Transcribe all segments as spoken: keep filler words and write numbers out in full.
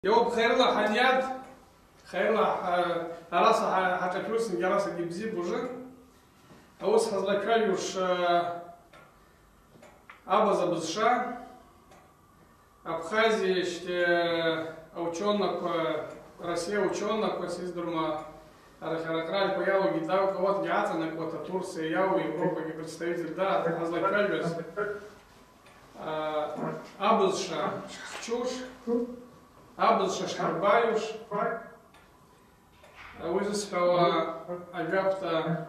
Йауапӏ, хайрыла хӏанйатӏ, хайрыла, э, араса хӏа-, хӏашӏачӏвусын, арасагьи бзи бужы. Ауыс хӏазлачвагӏвуш, э, абаза бызша, Абхазия, ищти, э, учёноква, Россия учёноква, сиздрума, арахьара къральква йалугьи дакӏвуа, ауатгьи ацӏанакӏуата, Турция йалу, Европагьи представитель да, хӏазлачвагӏвуз. А, абызша шхчуш, абызша шхӏарбайуш, ауи зысхӏвауа ажвапӏта,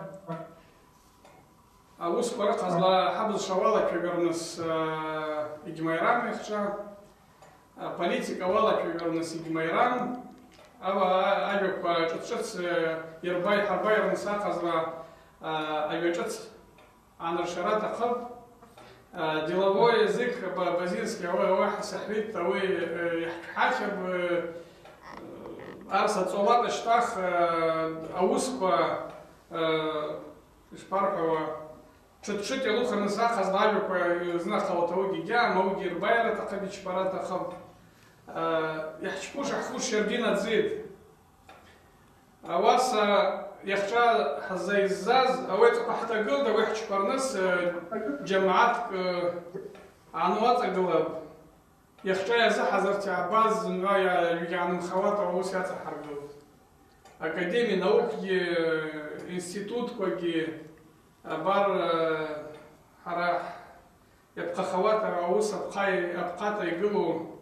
ауысква рыхъазла хӏабызша уалачвагӏвырныс, а, йгьмайран йахча, а, политика уалачвагӏвырныс йгьмайран, ала а-, ажваква шӏыц-шӏыц, а, йырбай хӏарбайырныс ахъазла, а, ажва шӏыц аныршара атахъыпӏ. Э, деловой язык, ба-, Базинский, ауи, ауи хӏасахӏвитӏ, ауи, э, йхӏхӏвахьапӏ, э, арса цӏолата щтах, э, ауысква, э, шпархӏвауа, тшыт-тшыт йалухырныс ахъазла ажваква, э, знахъауата ауыгьи гьам, ауыгьи йырбайара атахъыпӏ, йчпара атахъыпӏ. Э, йхӏчпуш, йхӏхуш щардина дзитӏ. Ауаса йахча хӏаззайззаз, ауи ацӏаква хӏтагылтӏ, ауи хӏчпарныс, э, джьамгӏаткӏ, э, гӏануацӏагылапӏ. Йахча йазыхӏазырта йгӏабаз зымгӏва йа-, йгьгӏанымхауата ауыс йацӏахӏаргылтӏ. Академия наукгьи, э, институтквагьи, абар, э, хӏара йапхъахауата ауыс апхъай-, апхъата йгылу,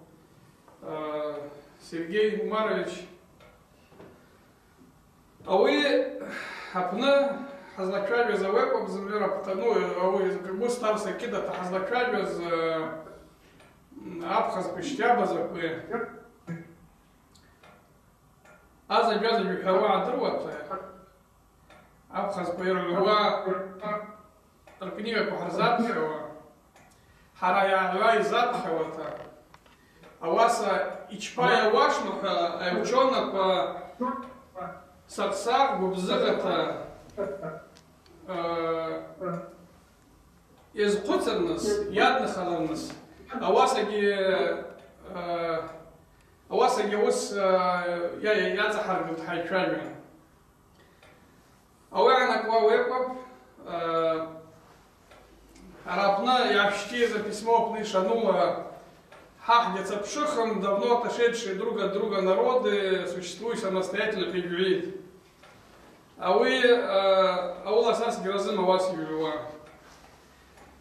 э, Сергей Умарович. Ауи апны хӏазлачвагӏваз ауи акӏвпӏ зымгӏва рапхъа, ну, ауи Гагуз Тарса кӏьыдата хӏазлачвагӏваз, э, м, абхъазкви щтиабазакви. Аза-джаза йхӏвауа гӏадыруата, абхъазква йыргӏвуа, ркнигаква хӏырзапхьауа, хӏара йгӏагӏвайзапхьауата, ауаса йчпа йауашма хӏва, э, учёноква сакъсакъ гвыбзыгъата, э, йазхъвыцырныс, йадынхалырныс, ауасагьи, э, ауасагьи ауыс, э, йа-, йа-, йацӏахӏаргылтӏ хӏайчвагьван. Ауи йгӏанакӏуа ауи акӏвпӏ, э, хӏара апны йгӏащтийыз аписьмо апны йшану, э, хӏахӏгьи ацапшыхын, давно отошедшие друг от друга народы существуют самостоятельно, хӏвигьвит. Ауи, э, аула сасгьи разым ауаса йгӏвуа.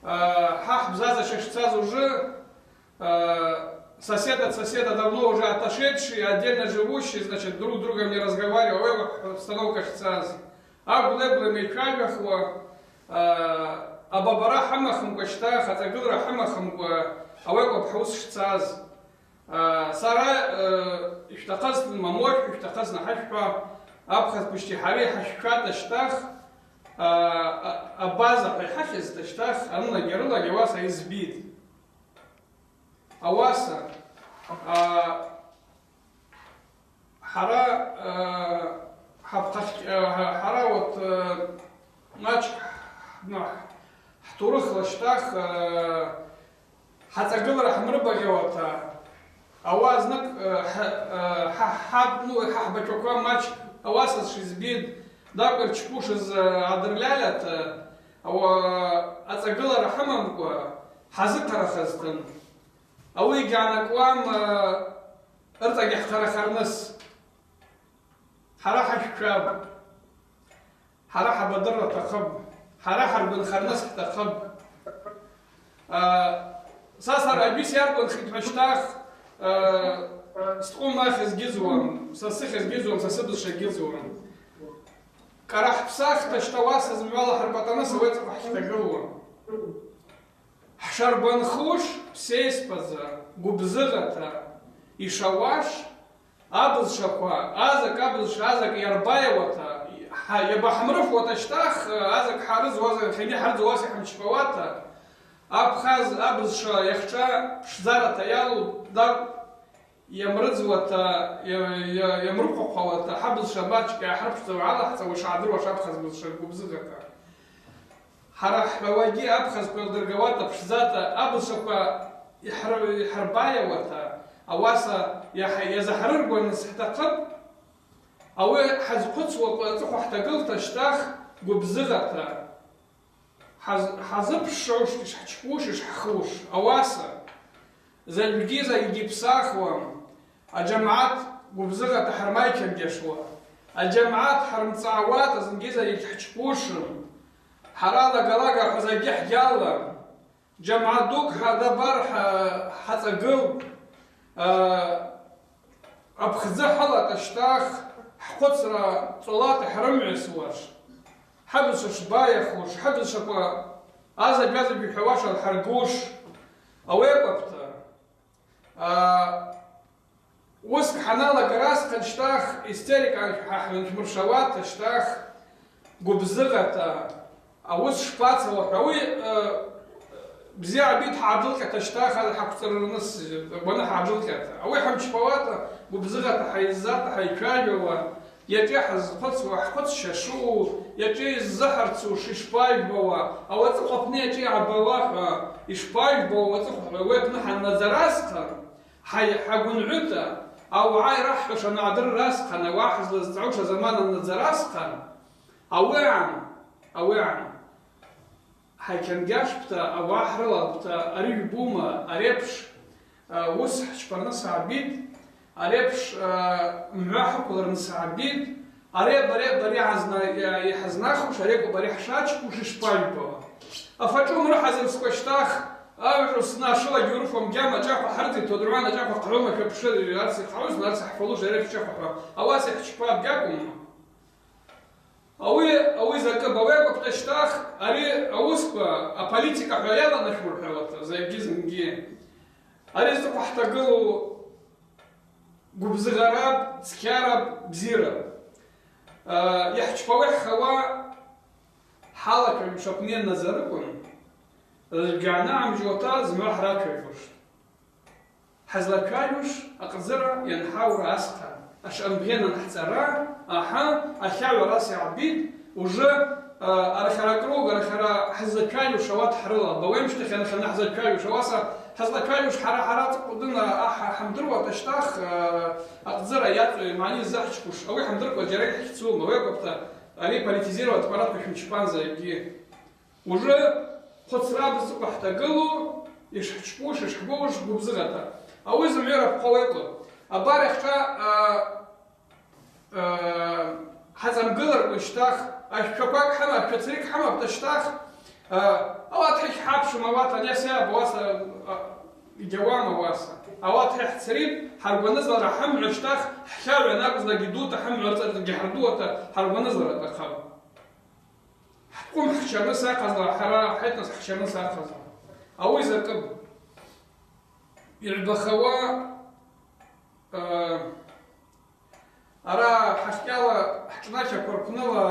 Э, хӏа хӏбзаза ща шцаз уже, э, сосед от соседа давно уже отошедший, отдельно живущий, значит, друг с другом не разговаривал, ауи обстановка шцаз. Агвле-бле йчвагвахуа, э, абабара хӏымахымкӏва щтах, ацӏагылра хӏымахымкӏва, ауи акӏвпӏ хӏаус шцаз. А, сара, э, йшвтахъызтын, мамой, йшвтахъызтын хӏашвхӏва, абхъаз почти хӏари хӏашвквата щтах, а, а, абаза хъайхӏахьызта щтах, анылагьи арылагьи ауаса йызбитӏ. Ауаса, а, хӏара, а, хӏапхъахь-, а, хӏара вот, э, мачӏ, ну, хӏтурыхла щтах, э, хӏацӏагылра хӏмырбагъьауата, ауаъа зныкъ, э, хӏа-, э, хӏа-, хӏа-, ну, хӏа хӏбачваква мачӏ ауаса шизбитӏ, дакӏвыр чпушыз, э, адырльальата, ауаъа ацӏагылара хӏымамкӏва хӏазыхъарахызтын. Ауи йгьгӏанакӏуам, э, рыцӏагьи хӏхъарахарныс. Хӏара хӏашвквапӏ. Хӏара хӏабадырра атахъыпӏ. Хӏара хӏаргванхарныс атахъыпӏ. А, са сара абис йаргванхитӏ хӏва щтах, а, сткъвым ахьыз гьизуам, са сыхьыз гьизуам, са сыбызшва гьизуам. Кӏара хӏпсахта щта, ауаса зымгӏвала хӏырпӏатӏаныс ауи ацӏаква хӏгьтагылуам. Хӏшаргванхуш псейспаза, гвыбзыгъата йшауаш, абызшваква, азакӏ абызшва азакӏ йарбайауата, хӏа-, йабахӏмырфуата щтах, азакӏ хӏарыдзуаз, хӏани хӏарыдзуаз хӏымчпауата, абхъаз абызшва йахча пшдзарата йалу дакӏвпӏ. Йамрыдзуата, йа-, йа-, йамрыхъвахъвауата, хӏабызшва мачӏкӏ йгӏахӏырпшдзауа алахӏцӏауа йшгӏадыруаш абхъаз бызшва гвыбзыгъата. Хӏара хӏвауагьи абхъазква йалдыргауата пшдзата, абызшваква йхӏыр-, йхӏырбайауата, ауаса Йа-, йазыхӏрыргваныс хӏтахъыпӏ, ауи хӏазхъвыцуа къвы-, ацӏыхъва хӏтагылта щтах гвыбзыгъата, хӏаз-, хӏазыпшгӏуш, йшхӏчпуш, йшхӏхуш. Ауаса, закӏгьи-закӏгьи псахуа, аджьамгӏат гвыбзыгъата хӏырмайчвагьашуа, аджьамгӏат хӏырмцӏгӏауата зынгьи-закӏгьи хӏчпушым, хӏара лага-лага хӏвазагьи хӏгьалла, Джамгӏат дукӏ хӏа-, дабар хӏа-, хӏацӏагыл, а, апхдзы хӏалата щтах хӏхъвыцра цӏолата хӏрымгӏвасуаш, хӏыбызшва шбайахуш, хӏыбызшваква азаб-азаб йхӏвауаш алхӏыргуш, ауи акӏвпӏта, а, Уыскӏ хӏаналага расхъан щтах, истерикала хӏа-, хӏгьвымшвауата щтах, гвыбзыгъата, ауыс шпацауа хӏва, ауи, э, бзи гӏбит хӏгӏаджвылкъьата щтах, хӏа-, хӏаквцӏырырныс, гвана хӏгӏаджвылкъьата. Ауи хӏымчпауата, гвыбзыгъата хӏайззата хӏайчважвауа, йачӏвы хӏазхъвыцуа, хӏхъвыцща шаъу, йачӏвы йзыхӏырцуш йшпайбауа, ауи ацӏыхъва апны йачӏвы йгӏбауа хӏва, йшпайбауа, ауи ацӏыхъва хӏва, ауи апны хӏаннадза расхъан, Хӏай-, хӏагвынгӏвыта, ауагӏа йрахӏхӏвуш ангӏадырра асхъан, ауагӏа хӏызлазцӏгӏуш азаман аннадза расхъан, ауи агӏан, ауи агӏан. Хӏайчвангьашпӏта, ауагӏа хӏрылалпӏта, ари йбума, ари апш, а, уыс хӏчпарныс гӏбит, ари апш, а, мгӏва хӏыквлырныс гӏбит, Ари, бари, бари хӏазна-, йа-, йхӏазнахуш, ари бари хӏшачпуш йшпайбауа. Афачӏвы мры хӏазырскӏуа щтах, агӏвычӏвгӏвыс сна шыла гьурыф уамгьама чӏахъва хӏырдзитӏ, уадыргӏвана чӏахъва хъгӏума хӏва пшыр, арци хъгӏуз, нарци хӏфалуш, ари фчахъва хӏва. Ауаса йхӏчпа бгьакӏвумма? Ауи, ауи закӏы бауагвапӏта щтах, ари ауысква аполитика хӏва йаланашвурхӏвауата, закӏгьи зынгьи. Ари зцӏыхъва хӏтагылу Гвыбзыгъарапӏ, цкьарапӏ, бзирапӏ. Э, йхӏчпауа йхӏхауа хӏалачвагӏвуш апны йаннадзарыквын, рыжвгьагӏны гӏамжьуата зымгӏва хӏрачвагӏвуштӏ. Хӏызлачвагӏвуш акъдзыра йанхӏаура асхъан, ашамбгъен анхӏцӏара, ахӏа, ахагӏв араса йгӏбитӏ, Уже, э, арахьара круг, арахьара хӏызлачвагӏвуш ауат хӏрыла, бауа йымщтахь йанахьана хӏзачвагӏвуш, ауаса хӏызлачвагӏвуш хӏара, хӏара цӏакъвдын ахӏ-, хӏамдыруата щтах, э, акъдзыра йацу, магӏны йзыхӏчпуш, ауи хӏамдыркӏва джьара йхӏхьцум, ауи акӏвпӏта, ари политизировать аппаратква швымчпанза йгьи. Уже хъвыцра бызшвакӏ хӏтагылу, йшхӏчпуш, йшхӏбуш гвыбзыгъата. Ауи зымгӏва рапхъа уекӏву. Абар йахьчӏва, э, Э, хӏацӏамгылырквын щтах, ашвачваквакӏ хӏама, ашвачва црикӏ хӏамапӏта щтах, э, ауат хӏыхьхӏапшым, ауат анасиа, ауаса, э, йгьауам ауаса. Ауат хӏыхьцрипӏ, хӏаргванызлара хӏымгӏва щтах, хӏхагӏв анакӏвызлакӏгьи дута, хӏымгӏва рыцӏа гьхӏырдууата, хӏаргванызлара атахъыпӏ. Хӏкъвым хӏчарныс ахъазла, хӏара хӏайтныс хӏчарныс ахъазла. Ауи закӏыпӏ. Йгӏбахауа, э, Ара хӏахькӏьала хӏшӏначаква рпныла,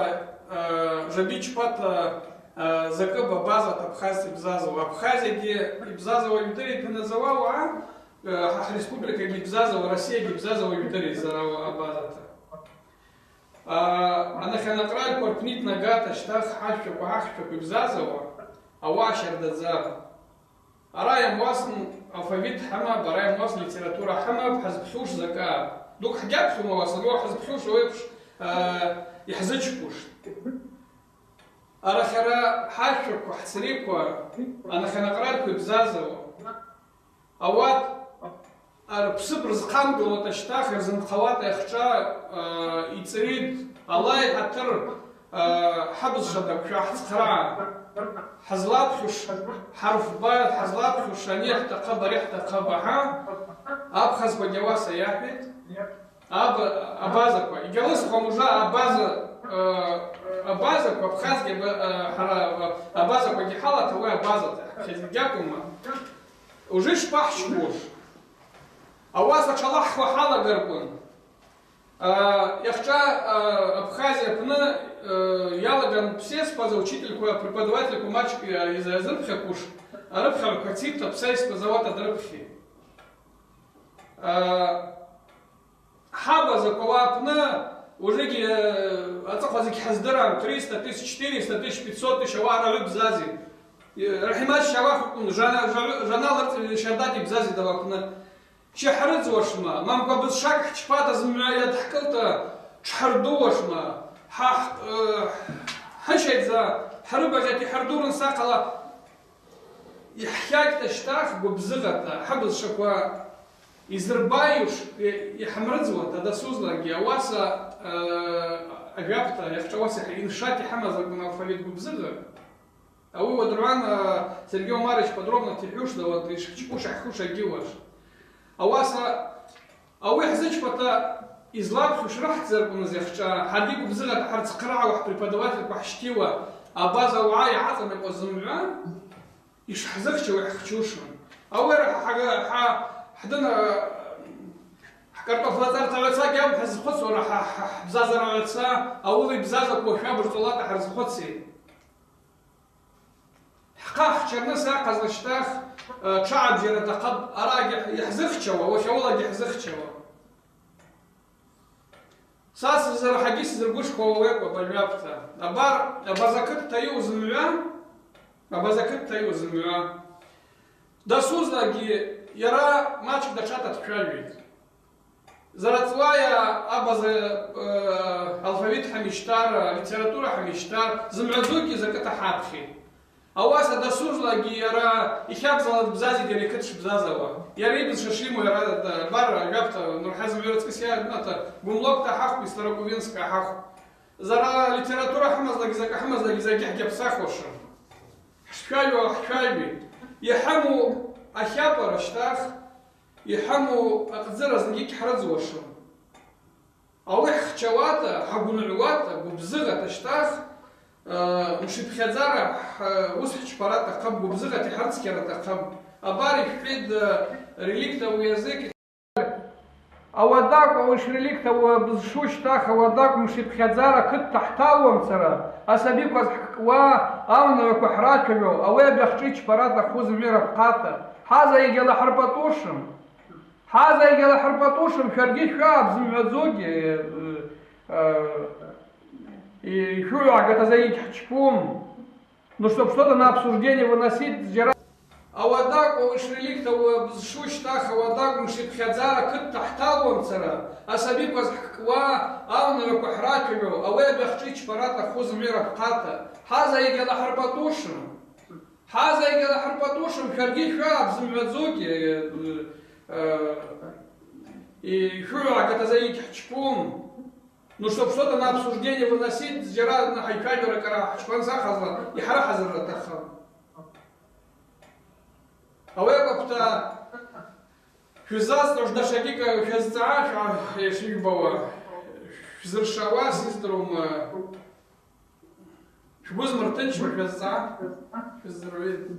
э, жаби чпата, э, закӏыпӏ абазата абхазта йбзазауа. Абхазиягьи йбзазауа йудыритӏ йаназауа уагӏа, э, хӏа хӏреспубликагьи йбзазауа, Россиягьи йбзазауа йудыритӏ зарауа абазата. А, анахьанакъральква рпнитӏ нагата щтах хӏашвчваква, ахчваква йбзазауа, ауаъа щардадзапӏ. Ара йамуасн алфавит хӏамапӏ, ара йамуасн литература хӏамапӏ, хӏазпхьуш закӏапӏ. Дукӏ хӏгьапхьума, ауаса, ауи хӏазпхьуш, ауи апш, э, йхӏзычпуш. Арахьара хӏашваква, хӏцриква, анахьанакъральква йбзазауа. Ауат рпсыпӏ рзхъамгылуата щтах, йырзынхъауата йахчӏва, э, йцӏритӏ, алай атыр, э, хӏыбызшва даквшва, хӏцхърагӏа. Хӏызлапхьуш хӏарфба, хӏызлапхьуш ани хӏтахъыпӏ, ари хӏтахъыпӏ, агьа. Абхазквагьи ауаса йахӏвитӏ. Аб-, абазаква. Йгьалысхуам уже абаза, э, абазаква, абхазгьи аба-, э, хӏара, э, абазаквагьи хӏалата, ауи абазата. Хӏхьзгьакӏума. Уже шпахӏчпуш. Ауаса тшалахӏхуа хӏалагарквын. А, йахчӏва, а, Абхазия апны, э, йалаган псеспаза учительква, преподавательква мачӏкӏ йа-, йаз-, йазырпхьаквуш, арыпхьагӏвква ципӏта псеспаза ауат дрыпхьитӏ. А, хӏабазаква ауи апны, ужегьи, э, ацӏыхъва закӏ хӏаздырам, триста тысяч, четыреста тысяч, пятьсот тысяч ауаъа рагӏвы бзазитӏ. Э, Рахимат Шавахов жана-, жа-, жанал арцӏи щардата йбзазитӏ ауи апны. Ща хӏрыдзуашма, мамкӏва бызшвакӏ хӏчпата зымгӏва йадхӏкӏылта тшхӏырдууашма? Хӏа-, э, хӏыщайдза, хӏрыбагъьата йхӏырдурныс ахъала йхӏхьакӏта щтах гвыбзыгъата, хӏыбызшваква йзырбайуш, й-, йхӏымрыдзуата дасузлагьи, ауаса, э, ажвапӏта, йахчӏвауаса йншата йхӏымаз акӏвын алфавит гвыбзыгъа. Ауи уадыргӏван, а, Сергей Умарович подробно дихӏвушла, уат йшхчпуш ахӏхуш агьиуаш. Ауаса ауи хӏзычпата йызлапхьуш рахӏдзарквныз йахчӏва, хӏаргьи гвыбзыгъата хӏырцхърагӏауа хӏпреподавательква хӏщтиуа, абаза уагӏа йгӏацӏанакъваз зымгӏва йшхӏзыхчауа йхӏхчушын. Ауи ара хӏа-, хӏа-, хӏдын, а, хӏкартоф лацӏарцагӏваца гьам хӏызхъвыцуа, ара хӏа-, хӏа-, хӏбзазарагӏваца, ауыла йбзазаква швабыж цӏолата хӏырзхъвыци. Хӏхъа хчарныс ахъазла щтах, э, тшагӏбжьара атахъыпӏ, арагьи йхӏзыхчауа, уахьауылагьи хӏзыхчауа. Са сызрахӏагьи сзыргвышхвауа уекӏва бажвапӏта. Абар, абаза кытта йаъу зымгӏва, абаза кытта йаъу зымгӏва. Дасузлагьи йара мачӏкӏ датшата дчважвитӏ. Зарацлая абаза, э, алфавит хӏамищтара, литература хӏамищтара, зымгӏвадзугьи закӏыта хӏапхьитӏ. Ауаса дасузлагьи йара йхабзала дбзазитӏ, йара йкыт шбзазауа. Йара йбызшва шиму йара, э, бар, гапта, Нурхаз мгӏвара цкӏыс йа, ну, ата, Гумлокта хӏахъу, Старокувинска хӏахъу. Зара литература хӏымазлагьи, закӏа хӏымазлагьи, закӏи хӏгьапсахуашым. Хӏшквайуа, хӏшквайуи. Йхӏыму ахапӏара щтах, йхӏыму акъдзыра зынгьи гьхӏрыдзуашым. Ауи хӏхчауата, хӏагвынгӏвуата, гвыбзыгъата щтах, э, мшипхьадзара хӏ-, уыс хӏчпара атахъыпӏ, гвыбзыгъата хӏрыцкьара атахъыпӏ. Абар йхӏвитӏ, э, реликтовый язык. Ауадакӏ, ауи шреликтовый бызшу щтах, ауадакӏ мшипхьадзара кытта хӏталуамцара, асабиква зхӏкӏкӏуа, ауагӏа хӏрачвагӏву, ауи абяхъчӏви чпара атахъу зымгӏва рапхъата. Хӏаза йгьалахӏырпатӏушым. Хӏаза йгьалахӏырпатӏушым, шваргьи шваъапӏ зымгӏвадзугьи, э, э, и швуагӏгата закӏгьи гьхӏчпум. Ну, чтоб что-то на обсуждение выносить, зджьара. Ауадакӏ, ауи шреликтовый бызшу щтах, ауадакӏ мшипхьадзара кытта хӏталуамцара, асабиква зхӏкӏкӏуа, ауагӏа хӏрачвагӏву, ауи абяхъчӏви чпара атахъу зымгӏва рапхъата. Хӏаза йгьалахӏырпатӏушым. Хӏаза йгьалахӏырпатӏушым, шваргьи шваъапӏ зымгӏвадзугьи, э, э, и швуагӏгата закӏгьи гьхӏчпум. Ну, чтоб что-то на обсуждение выносить, зджьара на хӏайчвагьвара кӏара хӏчпан сахъазла, йхӏарахӏазырра атахъыпӏ. Ауи акӏвпӏта, швыззацӏуш дашагьи швазцӏгӏа, шва-, швыжвбауа, швзыршауа, сыздрума. Швгвы змыртынчма, швазцӏгӏа, швыздзыргӏвитӏ.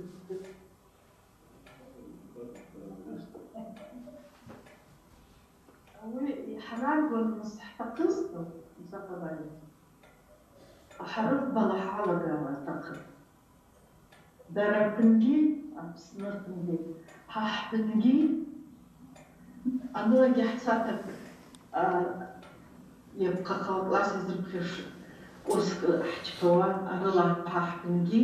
Ауи йхӏараргванныс хӏтахъызтын, закъалайа ахӏарыфбала хӏалагара атахъыпӏ. Дара рпынгьи, Апсны рпынгьи, хӏа хӏпынгьи, анылагьи хӏцата, а, йапхъахъала класс йазырпхьуш курскӏ хӏчпауа, аныла хӏа хӏпынгьи,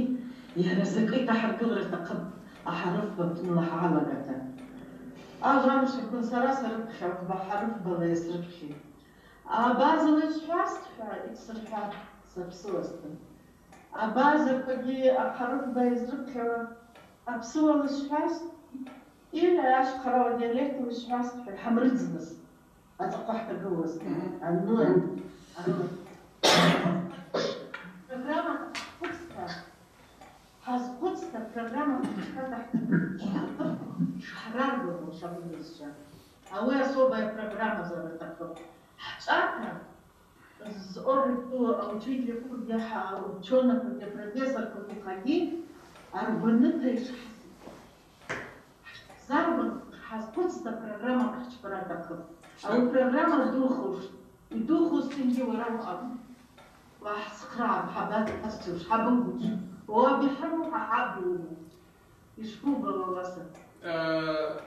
йара закӏы йдахӏыргылра атахъыпӏ ахӏарыфба апныла хӏалагата. Ажва амшваквын сара сарыпхьа, ахӏарыфбала йасрыпхьитӏ. Абазала йсхӏвазтӏхӏва, йгьсырхӏватӏ, сапсуазтын. Абазаквагьи ахъарыфба йызрыпхьауа апсыуала йсхӏваз, или ащхъарауа диалектала йсхӏваз, хӏамрыдзныс ацӏахъва хӏтагылуаз. Мгм. Аныла, аныла. Программа хъвыцта, хӏазхъвыцта программа хъвыцта хӏтагылуаз. Шхӏараргван шабызшва. Ауи особая программа зара атахъыпӏ. Хӏчӏвата Зъоргьи, учительквагьи, учёныйквагьи, профессорквагьи аргваныта йшхӏза-, хӏзаргван хӏазхъвыцта программа хъчпара атахъыпӏ. Ауи программа духуш, йдухузтынгьи уара уаъапӏ. Уахӏцхърагӏапӏ, хӏаба дасчуш, хӏаба угучӏ. Уабихӏыру, хӏа хӏаби угу. Йшпулбала ауаса. Э,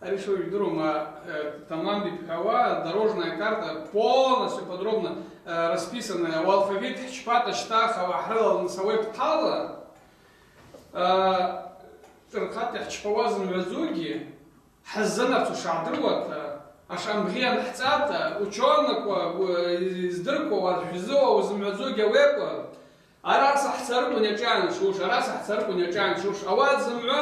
ари шо йдырума, э, тамам бипхьауа, дорожная карта полностью подробно, э, расписанная, алфавит хӏчпата щтах, ауи хӏрылалныс ауи апхъала, э, цӏырхъата хӏчпауа зымгӏвадзугьи, Хӏыззынарцу шгӏадыруата, ашамгъи анхӏцӏата, учёныкъва, гу-, йыздырквауа, швзыуа, узымгӏвадзугьи ауи акӏвпӏ. Араса хӏцарыквын йачӏван шуш, араса хӏцарыквын йачӏван шуш. Ауат зымгӏва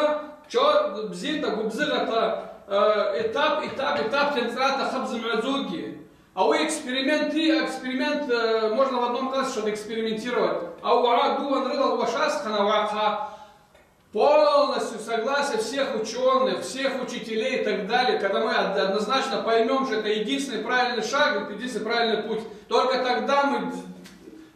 чо-, бзита, гвыбзыгъата, э, этап, этап, этап тенцӏрата хъыб зымгӏвадзугьи. Ауи эксперимент, и эксперимент, э, можно в одном классе что-то экспериментировать. Ауагӏа ду анрылал уашасхъан ауагӏахъа, полностью согласие всех учёных, всех учителей и так далее, когда мы од-, однозначно поймём, что это единственный правильный шаг, единственный правильный путь, только тогда мы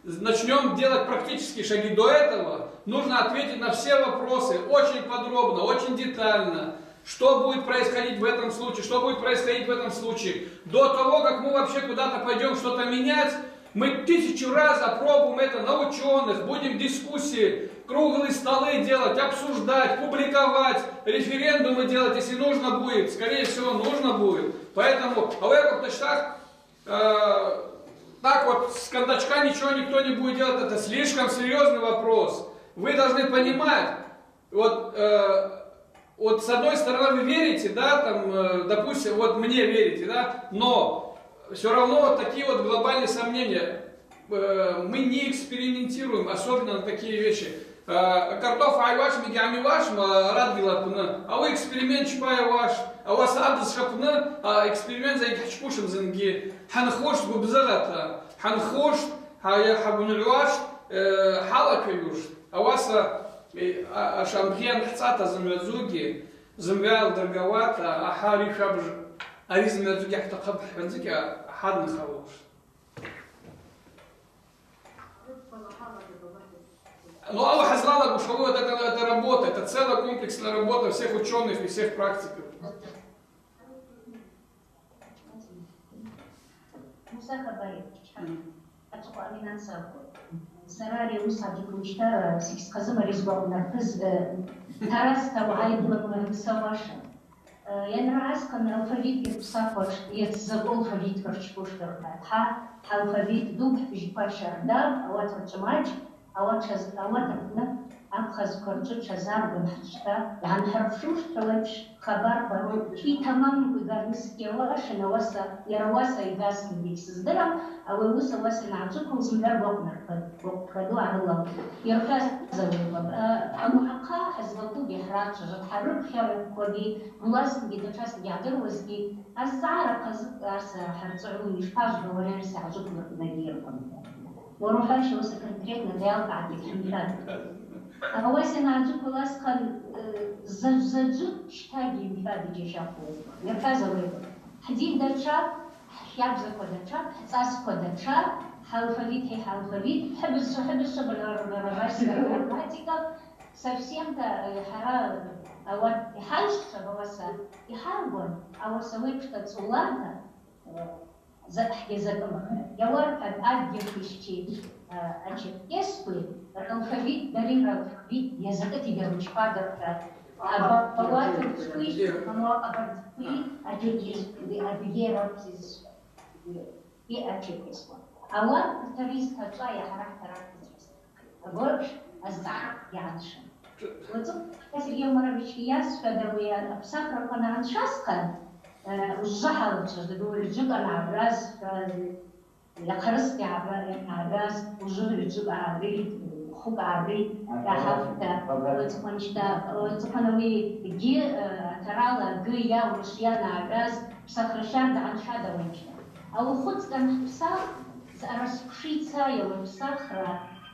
начнём делать практические шаги. До этого нужно ответить на все вопросы очень подробно, очень детально. Что будет происходить в этом случае? Что будет происходить в этом случае? До того, как мы вообще куда-то пойдём что-то менять, мы тысячу раз опробуем это на учёных, будем дискуссии, круглые столы делать, обсуждать, публиковать, референдумы делать, если нужно будет. Скорее всего, нужно будет. Поэтому, а вы как-то так, э, так вот с кондачка ничего никто не будет делать, это слишком серьёзный вопрос. Вы должны понимать, вот, э, вот с одной стороны вы верите, да, там, э, допустим, вот мне верите, да, но всё равно вот такие вот глобальные сомнения. Э, мы не экспериментируем, особенно на такие вещи. Э, картоф айваш, мигами ваш, ма радгила пны. А вы эксперимент чпая ваш, а вас абз шапны, а эксперимент за их чпушим зынги. Ханхош губзагата, ханхош, хая хабунуаш, э, хала каюш. Ауаса, э, а-, ашамгъи анхӏцӏата зымгӏвадзугьи, зымгӏва йалдыргауата, ахӏа ари швабыж, ари зымгӏвадзугьи хӏтахъыпӏ хӏвандзыкӏа, ахӏа дынхалуаш. Ну, ауи хӏызлалагуш, ауи вот это, это работа, это целая комплексная работа всех учёных и всех практиков. Муса Хабари, Ачӏваква Аминат сакӏвпӏ. Сара ари ауыс гӏаджвыквылщтара сгьсхъазым ари сгвакъвнартыз, э, Тарас Таугӏай бла мгӏварныс ауашын. Э, йанрагӏа асхъан алфавит йырпсахуаш, йацзакӏу алфавит рчпуш дырхъа. Хӏа, хӏалфавит ду хӏпыжьква щардапӏ, ауат рчӏвмаджь, Ауат чаз-, ауат рпны абхазква рчӏвы чазаргван хӏчта йгӏанхӏырпшуштӏ, хӏвалакьщ хабарква йтамамкӏва йгарныс йауашын, ауаса йара ауаса йгазтынгьи гьсыздырам, ауи ауыс ауаса йангӏаджвыквыл зымгӏва гвакъвнырхъватӏ, гвакъвпра ду гӏарылалтӏ. Йырхӏваз ауи акӏвпӏ. Амгӏахъа хӏызлаквугьи хӏрачважватӏ, хӏарыпхьагӏвквагьи, властгьи датшасгьи йгӏдыруазгьи, азцӏгӏара хъазы арса хӏырцӏыгӏвун йшпажвгӏвауа ари арса йгӏаджвыквлырквнагьи йыркъван. Уара ухӏвахьа, уаса конкретно дайалкӏгӏатӏ йгьхӏымхӏватӏ. Ауаса йангӏаджвыквыл асхъан, э, заджв-заджвы щтагьи йымхӏватӏ йджьащахъву. Йырхӏваз ауи акӏвпӏ. Хӏдин датшапӏ, хӏхабзаква датшапӏ, хӏцӏасква датшапӏ, хӏалфавит, хӏи хӏалфавит, хӏыбызшва, хӏыбызшва, бара, бара, бара, грамматика, совсем-то, э, хӏара, э, ауат йхӏайщчва ауаса йхӏаргван, ауаса уи пшта цӏулата, э, За-, хӏгьазакӏыма. Йауархӏватӏ адыги ахыгӏвчи, а, ачеркескви ралфавит, дари ралфавит йазакӏыта йдырмучпатӏ рхӏватӏ. Абауат рчкъвыщ, амма къабардыкъви, ачеркескви, адыги ралфавит, и ачеркесква. Ауат ртари зтачӏва йа хӏара хӏтара хъызрыстӏ. Агвыргъ азцӏгӏа йгьгӏаншым. Уацӏыхъван Сергей Умарович йасхӏватӏ, ауи апсахраква ангӏаншаз хъан, э, ужвы хӏалачважватӏ, ауи гьжьыкӏ ангӏагӏваз, э, йахърыстӏ йгӏагӏваз, ужвы гьжьыкӏ агӏаритӏ, хвыкӏ агӏаритӏ, йахӏахъвта, уацӏыхъван щта, уацӏыхъван ауи гьи, э, атарала гьи йа урышв йангӏагӏваз псахра щарда ангӏаншатӏ ауи щта. Ауи хвыцкӏан хӏпсахра, зъара сквшица йауа псахра,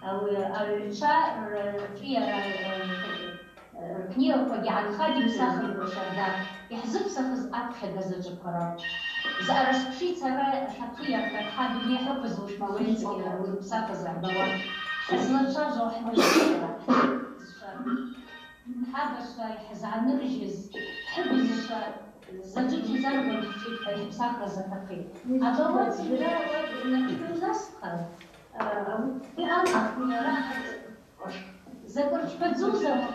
ауи агӏвгӏвчва рчӏвыйара, э, ркнигаквагьи гӏанхатӏ йымсахымкӏва щарда, йхӏзыпсахыз апхьагӏа заджвыквара. Зъара сквшицара атахъыйа хӏа дуней хӏыквызлушма уи йымсахыз гӏбауа. Хӏызлачважвауа хӏмаджлисра, хӏхабзшва, хӏабазшва йхӏзаныржьыз, хӏыбызшва, заджвы чвазаргван хӏчӏвитӏ хӏва йхӏпсахра затахъитӏ. Абауат зымгӏва ауат йнахъхӏвуз асхъан, а, ауи алахънара закӏ рчпадзу заман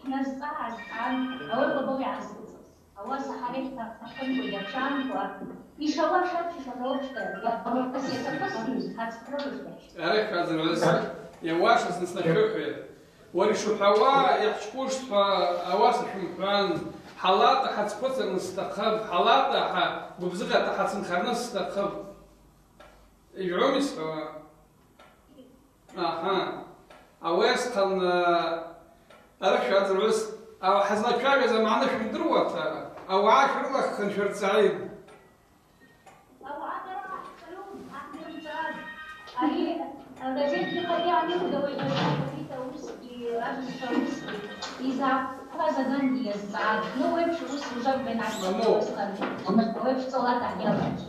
хӏназцӏгӏа азцӏгӏан, ауи къвабал йгӏазцӏцӏыз. Ауаса хӏара йхӏтахъымкӏва йачвамкӏва, йшауа шапӏ, йшауа шапӏ, йауа шапӏ, йатахъыз хӏацӏхърыгӏуштӏ. Арихӏ хӏазыр, йауашыз снашвыхӏвуа. Уара йшухӏвауа йхӏчкъвыштӏ хӏва ауаса швымхӏван, Хӏалата хӏацхъвыцырныс стахъыпӏ, хӏалата хӏа гвыбзыгъата хӏацынхарныс стахъыпӏ. Йыгьуми схӏвауа? Аха. Ауи асхъан, а, арахь швацӏыргӏвыс, а, хӏызлачвагӏваз амагӏны швымдыруата, ауагӏа шврылаххын швырцӏагӏитӏ. Ауагӏа дара хӏахъхъалун, хӏахъдырцаз. Ари, а, газет Къарча-Къарча анылугауа йгьазгӏватӏ, ауи таусгьи, ражвагӏвчва аусгьи. Йызгӏахъхъаз аганкӏгьи йазцӏгӏатӏ. Ну, уи апш уыс ужвы гьбен гӏащтӏ. Мамо. Уыс гьан. Уи апш цӏолата гьалачӏ.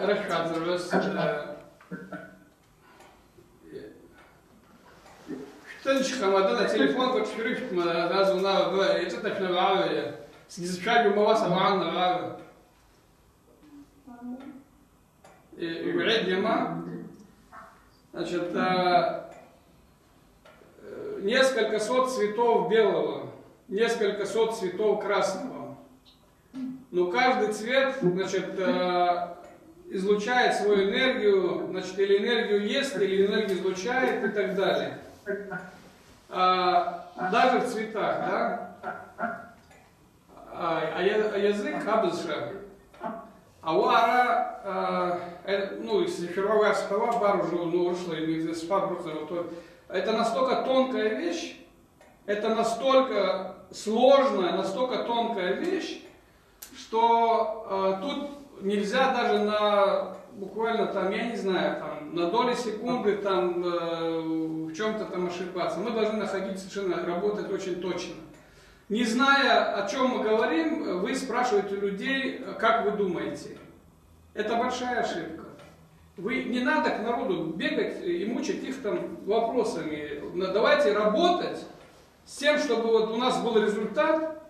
Рахвазрыс, э, швтынчхама, адын ателефонква тшшвырышвтма, азуна, б-, йацӏыта швнагӏвгӏагӏвия. Сгьзчвагьу мауаса вагӏан нагӏвгӏагӏва. Э, угӏедгьама. Значит, э, э, несколько сот цветов белого, несколько сот цветов красного. Но каждый цвет, значит, э, излучает свою энергию, значит, или энергию ест, или энергию излучает и так далее. А, даже в цветах, да? А, а я-, а язык абызшва. Ауаъа, а, э, ну, если шваргӏвауа йасхӏвауа, бару жу, ну, урысла ймизы схӏваб рухъа, то это настолько тонкая вещь, это настолько сложная, настолько тонкая вещь, что, э, тут нельзя даже на, буквально там, я не знаю, там, на доли секунды там, э, в чём-то там ошибаться. Мы должны находить совершенно, работать очень точно. Не зная, о чём мы говорим, вы спрашиваете людей, как вы думаете. Это большая ошибка. Вы, не надо к народу бегать и мучать их там вопросами. На-, давайте работать с тем, чтобы вот у нас был результат,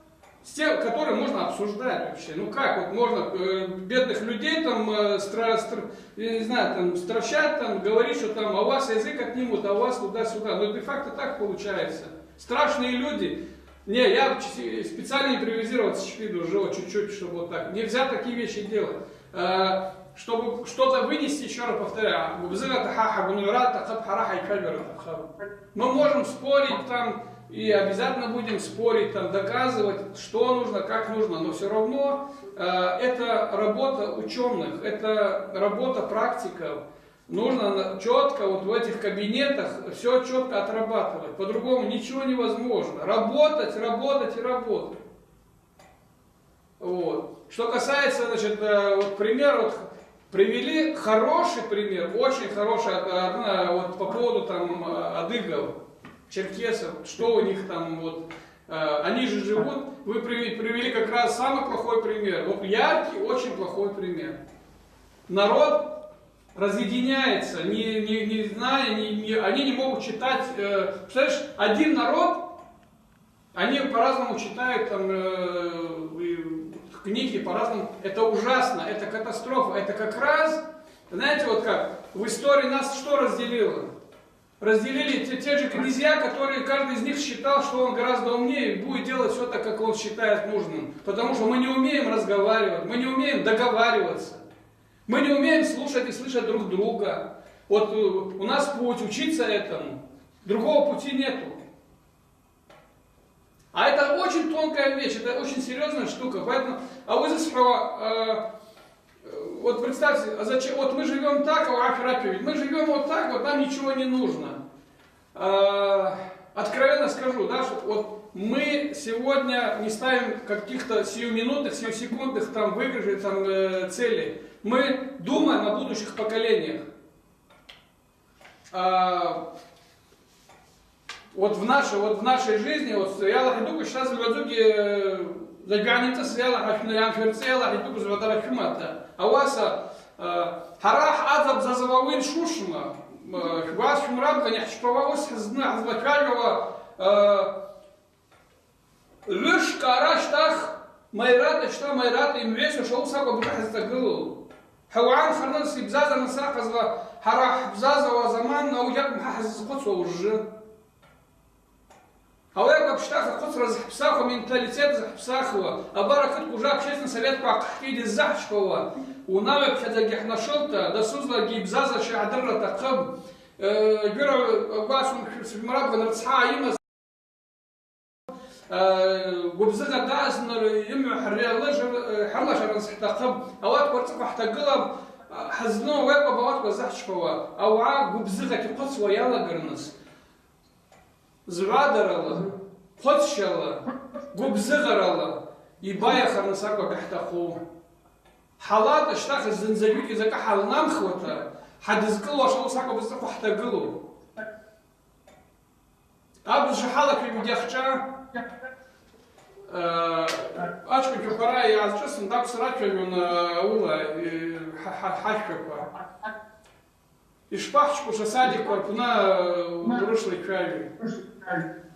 с тем, который можно обсуждать вообще. Ну как вот можно, э, бедных людей там, э, стра-, стр-, я не знаю, там стращать, там говорить, что там, а у вас язык отнимут, а у вас туда-сюда. Но де-факто так получается. Страшные люди. Не, я ч-, специально импровизировать сшпиду уже вот чуть-чуть, чтобы вот так. Нельзя такие вещи делать. Э, чтобы что-то вынести, ещё раз повторяю, гвыбзыгъата хӏа хӏагвнагӏвра атахъыпӏ, хӏара хӏайчвагвара атахъыпӏ. Мы можем спорить там, и обязательно будем спорить, там, доказывать, что нужно, как нужно, но всё равно, э, это работа учёных, это работа практиков. Нужно на-, чётко вот в этих кабинетах всё чётко отрабатывать. По-другому ничего невозможно. Работать, работать и работать. Вот. Что касается, значит, э, вот пример, вот привели хороший пример, очень хороший, от-, одна, вот по поводу там, э, адыгов, черкесов, что у них там, вот, э, они же живут, вы приве-, привели как раз самый плохой пример, вот яркий, очень плохой пример. Народ разъединяется, не, не, не зная, не, не, они не могут читать, э, представляешь, один народ, они по-разному читают там, э, и книги, по-разному. Это ужасно, это катастрофа. Это как раз, знаете, вот как в истории нас что разделило? Разделили те, те же князья, которые каждый из них считал, что он гораздо умнее и будет делать всё так, как он считает нужным. Потому что мы не умеем разговаривать, мы не умеем договариваться. Мы не умеем слушать и слышать друг друга. Вот, э, у нас путь учиться этому. Другого пути нету. А это очень тонкая вещь, это очень серьёзная штука. Поэтому, а вы здесь, э, э, вот представьте, а зачем, вот мы живём так, а вы ахират, мы живём вот так, вот нам ничего не нужно. Э, откровенно скажу, да, что вот мы сегодня не ставим каких-то сиюминутных, сиюсекундных там выигрышей, там, э, целей. Мы думаем о будущих поколениях. А, вот в нашей, вот в нашей жизни, вот я Аллах идуку, сейчас люди, э, за границей, я Аллах, я Аллах, я Аллах, идуку, за Аллах, я Аллах. А у вас, э, хӏара хӏазабзазауа уин шушма, э, вас шумрабгъа нихӏчпауа ус хӏызна, хӏызлачвагӏвуа, э, Гӏвыш кӏара щтах майрата, щта майрата йымгӏвесуа шаъу сакӏва бжа хӏызцӏагылу. Хӏа уагӏа нхарныс йбзазарныс ахъазла, хӏара хӏбзазауа заман ауи акӏвмхӏа хӏыззхъвыцуа ужвы. Ауи акӏвпӏ щта хъвыцра зхӏпсахуа, менталитет зхӏпсахуа, абар акытква уже общественный советква ахъхӏкӏьи йыззахӏчпауа, унагӏва йпхьадзагьи хӏнашылта, дасузлагьи йбзазарща гӏадырра атахъыпӏ. Э, гвыра, э, гвасум швмарабгъан рыцхӏа йымаз. Э, гвыбзыгъа даъазтын йымгӏва хӏырриалыжр-, э, хӏырлашарныс хӏтахъыпӏ. Ауатква рцӏыхъва хӏтагылапӏ, э, хӏызну ауи акӏвпӏ ауатква зыхӏчпауа. Ауагӏа гвыбзыгъата йхъвыцуа йалагарныс, згӏвадарала, хъвыцщала, гвыбзыгъарала йбайахарныс акӏвпӏ йхӏтахъу. Хӏалата щтахъыз зынзагьи закӏы хӏалнамхуата, хӏадызкӏылуаш ауыс акӏвпӏ зцӏыхъва хӏтагылу. Абызшва хӏалаквагьи ахча, э, ачкъвынква райа йгӏазчӏвысын, тӏакӏв срачвагьун, э, ауыла, э, хӏа-, хӏа-, хӏахькваква. Йшпахӏчкӏвуш асадиква рпны, э, урышвла йчвагьу.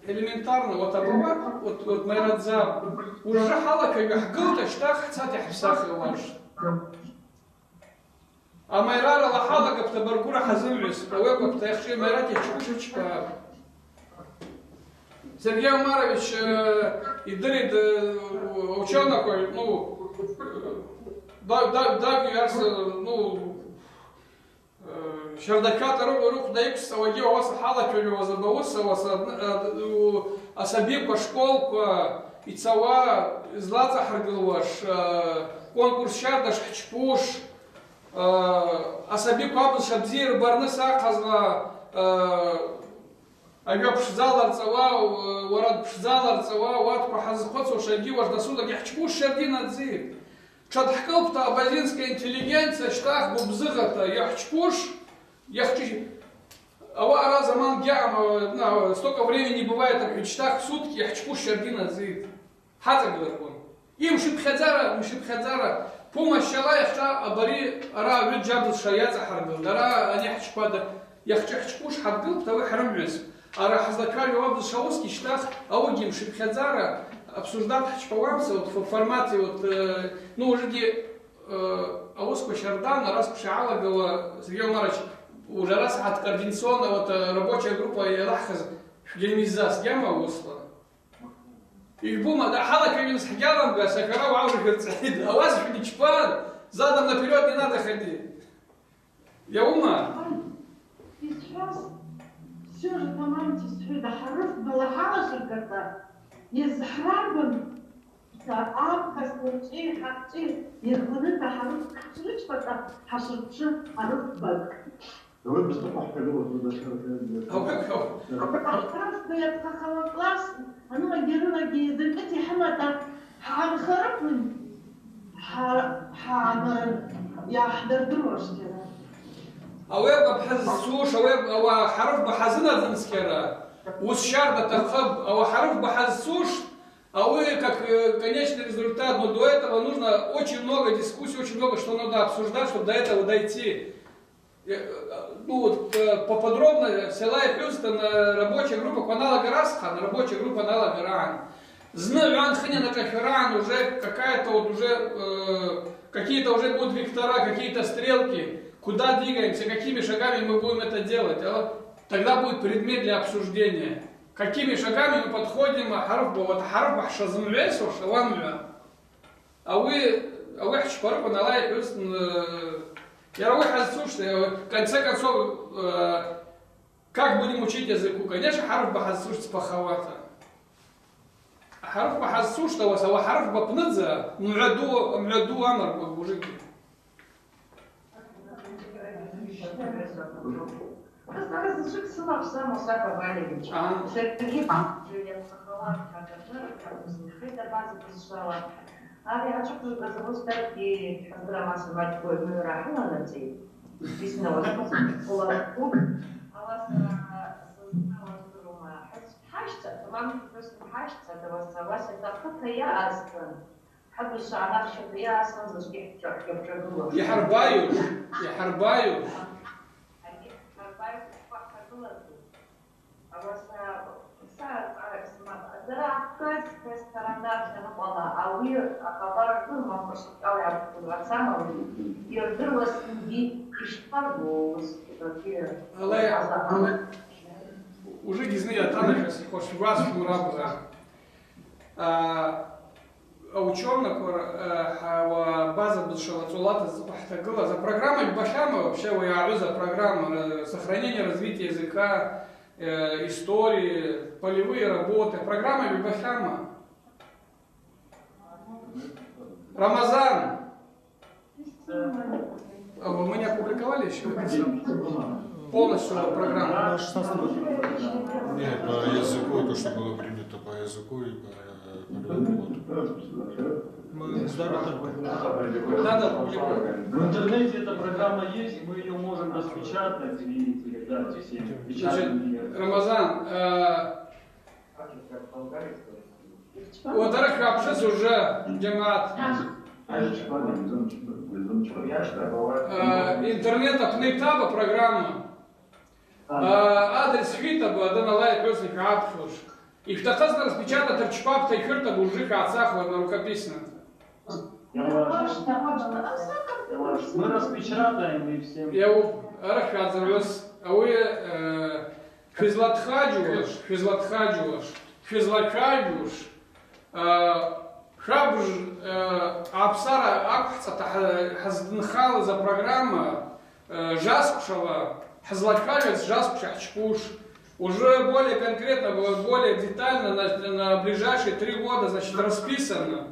Элементарно, вот абаба, вот, вот майрадза. Уже хӏалаквагьи хӏгылта щтахъ хӏцата йхӏпсахуаш. Амайрарала хӏалагапӏта баргвыра хӏазымгӏвуз, ауи акӏвпӏта йахча майрата йхӏчпуш йчпа. Сергей Умарович, э, йдыритӏ, э, учёноква, ну, да-, да-, дагьу йарса, ну, э, щардаквата рухъ-, рухъ дайыквсуагьи, ауаса хӏалаквагьи, ауаса бауыс, ауаса, э, у, асабиква школква йцауа, йызлацӏахӏыргылуаш, э, конкурс щарда шхӏчпуш, Э, асабиква абызшва бзи йырбарныс ахъазла, э, агьва пшдзала рцӏауа, э, уарад пшдзала рцӏауа, ауатква хӏазхъвыцуаш агьи уаш дасудагьи хӏчпуш щардина дзы. Тшадхӏкӏылпӏта абазинская интеллигенция щтахъ гвыбзыгъата йахӏчпуш, йахчи-, ауаъа араза заман гьаъам, э, на, столько времени не бывает, рхӏвитӏ, щтахъ сутки йахӏчпуш щардина дзы. Хӏацӏагыларкъван. Йымшипхьадзара, йымшипхьадзара, помощала йахча абари ара гӏвыджь абызшва йацӏахӏыргылтӏ. Ара ани хӏчпада йахча хӏчпуш хӏадгылпӏта ауи хӏрымгӏвайс. Ара хӏазлачвагӏву абызшва уыскӏ йщтахъ, ауыгьи йымшипхьадзара, обсуждать хӏчпауамца, вот в формате, вот, э, ну, ужеги, э, ауысква щардан, араса пшгӏалагала, Сергей Умарович, уже араса координационно, вот, э, рабочая группа йалахӏхыз швгьамизза сгьама уысла. Йбума, да, хӏалаквагьи схӏгьаламгуа, сахара уагӏа ргвырцӏхӏитӏ. Ауаса швничпан, задом наперёд не надо ходить. Йаума? Исхӏваз, всё же тамамти схӏвида, хӏарыфбала хӏалашырквата, йызхӏраргван, та абхъа, сырчӏи, хӏакъчӏи йыргъваныта хӏарыф хӏшрычпата, хӏашрычпа хӏарыфбакӏ. Ауи бызшва хӏтагылаз, ауи, ауи. Ахъазла йацхъахауа класс, аныгьи арыгьи закӏыта йхӏымата, хӏгӏанхарыквын, хӏа-, хӏгӏанар-, йгьдырдыруаштӏ йара. Ауи акӏвпӏ хӏызцуш, ауи акӏвпӏ, ауи хӏарыфба хӏазынадзынскӏьара, уыс щарда атахъыпӏ, ауи хӏарыфба хӏызцуш, ауи как, э, конечный результат, но до этого нужно очень много дискуссий, очень много что надо обсуждать, чтобы до этого дойти. Э, э, ну вот, э, поподробно села йхӏвузтын, э, рабочая группа кваналагарасхъан, рабочая группа аналагарагӏан. Зны гӏван хынйа начӏахьарагӏан уже какая-то вот уже, э, какие-то уже будут вектора, какие-то стрелки, куда двигаемся, какими шагами мы будем это делать, а? Тогда будет предмет для обсуждения. Какими шагами мы подходим, а, хӏарыфба, вот хӏарыфба хӏшазымгӏвайсуаш, ауамгӏва. Ауи, ауи хӏчпарыквын ала йхӏвузтын, э, йара ауи хӏазцуштӏ, э, в конце концов, э, как будем учить языку? Конечно, хӏарыфба хӏазцуштӏ цӏпахауата. Хӏарыфба хӏазцуштӏ, ауаса, ауи хӏарыфба апныдза, мгӏва ду, мгӏва ду амаркӏва гужики. Сара заджвыкӏ сымапӏ, Мусаба Валерьевич. Ага. Сергей Павлович йацхъахауа хъатачӏвара хъарбыз нхитӏ абаза бызшвала. Ари ачвакваз азамусдакгьи хӏаздырама, сабачкъвы мыгӏвра хӏыланацӏи. Бисна уазхъула. Ауаса сызна уаздырума. Хӏащ-, хӏащца, тамам хӏвыс хӏащца, ауаса, ауаса атахъыта йаъазтын. Хӏыбызшва анахчата йаъазтын, заджвгьи хӏтшагылуаш. Йхӏырбайуш, йхӏырбайуш. Ани хӏырбайуш, хӏтагылазу. Ауаса са цӏаракӏ сымапӏ. Дара ахъаз ресторандар хьаныкъвала, ауи акъабар ртӏу махъа швкъала йгӏархъвыцуа ацама, йырдыруазтынгьи йшпагу, Алай, аза-, уже гизни ятана хас, хваш вас мурабра. А, Аучёноква, э, хӏа-, уа база бызшвала цӏолата зцӏыхъва хӏтагылаз апрограмма йбахьама вообще, уи йагӏуз апрограмма, э, сохранение, развитие языка, э, истории, полевые работы. Программа бибахьама. Рамазан. А вы, мы не опубликовали ещё? Полностью программу. Нет, по языку, то, что было принято по языку и по, э, по региону. Мы здоровы. Надо опубликовать. В интернете эта программа есть, мы её можем распечатать и передать всем. Значит, Рамазан, э, Уадара хапшыз уже, джамагӏат. Э, интернет апны йтаба программа. Э, адрес хӏвитаба, адын алай апёсни хӏапшуш. Йшутахъызтын распечатать рчпапта йхӏвыртаба, уже хӏацахуа на рукописно. Мы распечатаем и всем. Йау, арахь хӏадзыргӏвыс. Ауи, э, Швызлатхаджьуаш, швызлатхаджьуаш, швызлачважвуш, э, швабыж, э, апсара аквхӏцӏата хӏа-, хӏаздынхалыз апрограмма, э, жвасквшала, хӏызлачважваз жвасквша хӏчпуш. Уже более конкретно, бо-, более детально на, на ближайшие три года, значит, расписано.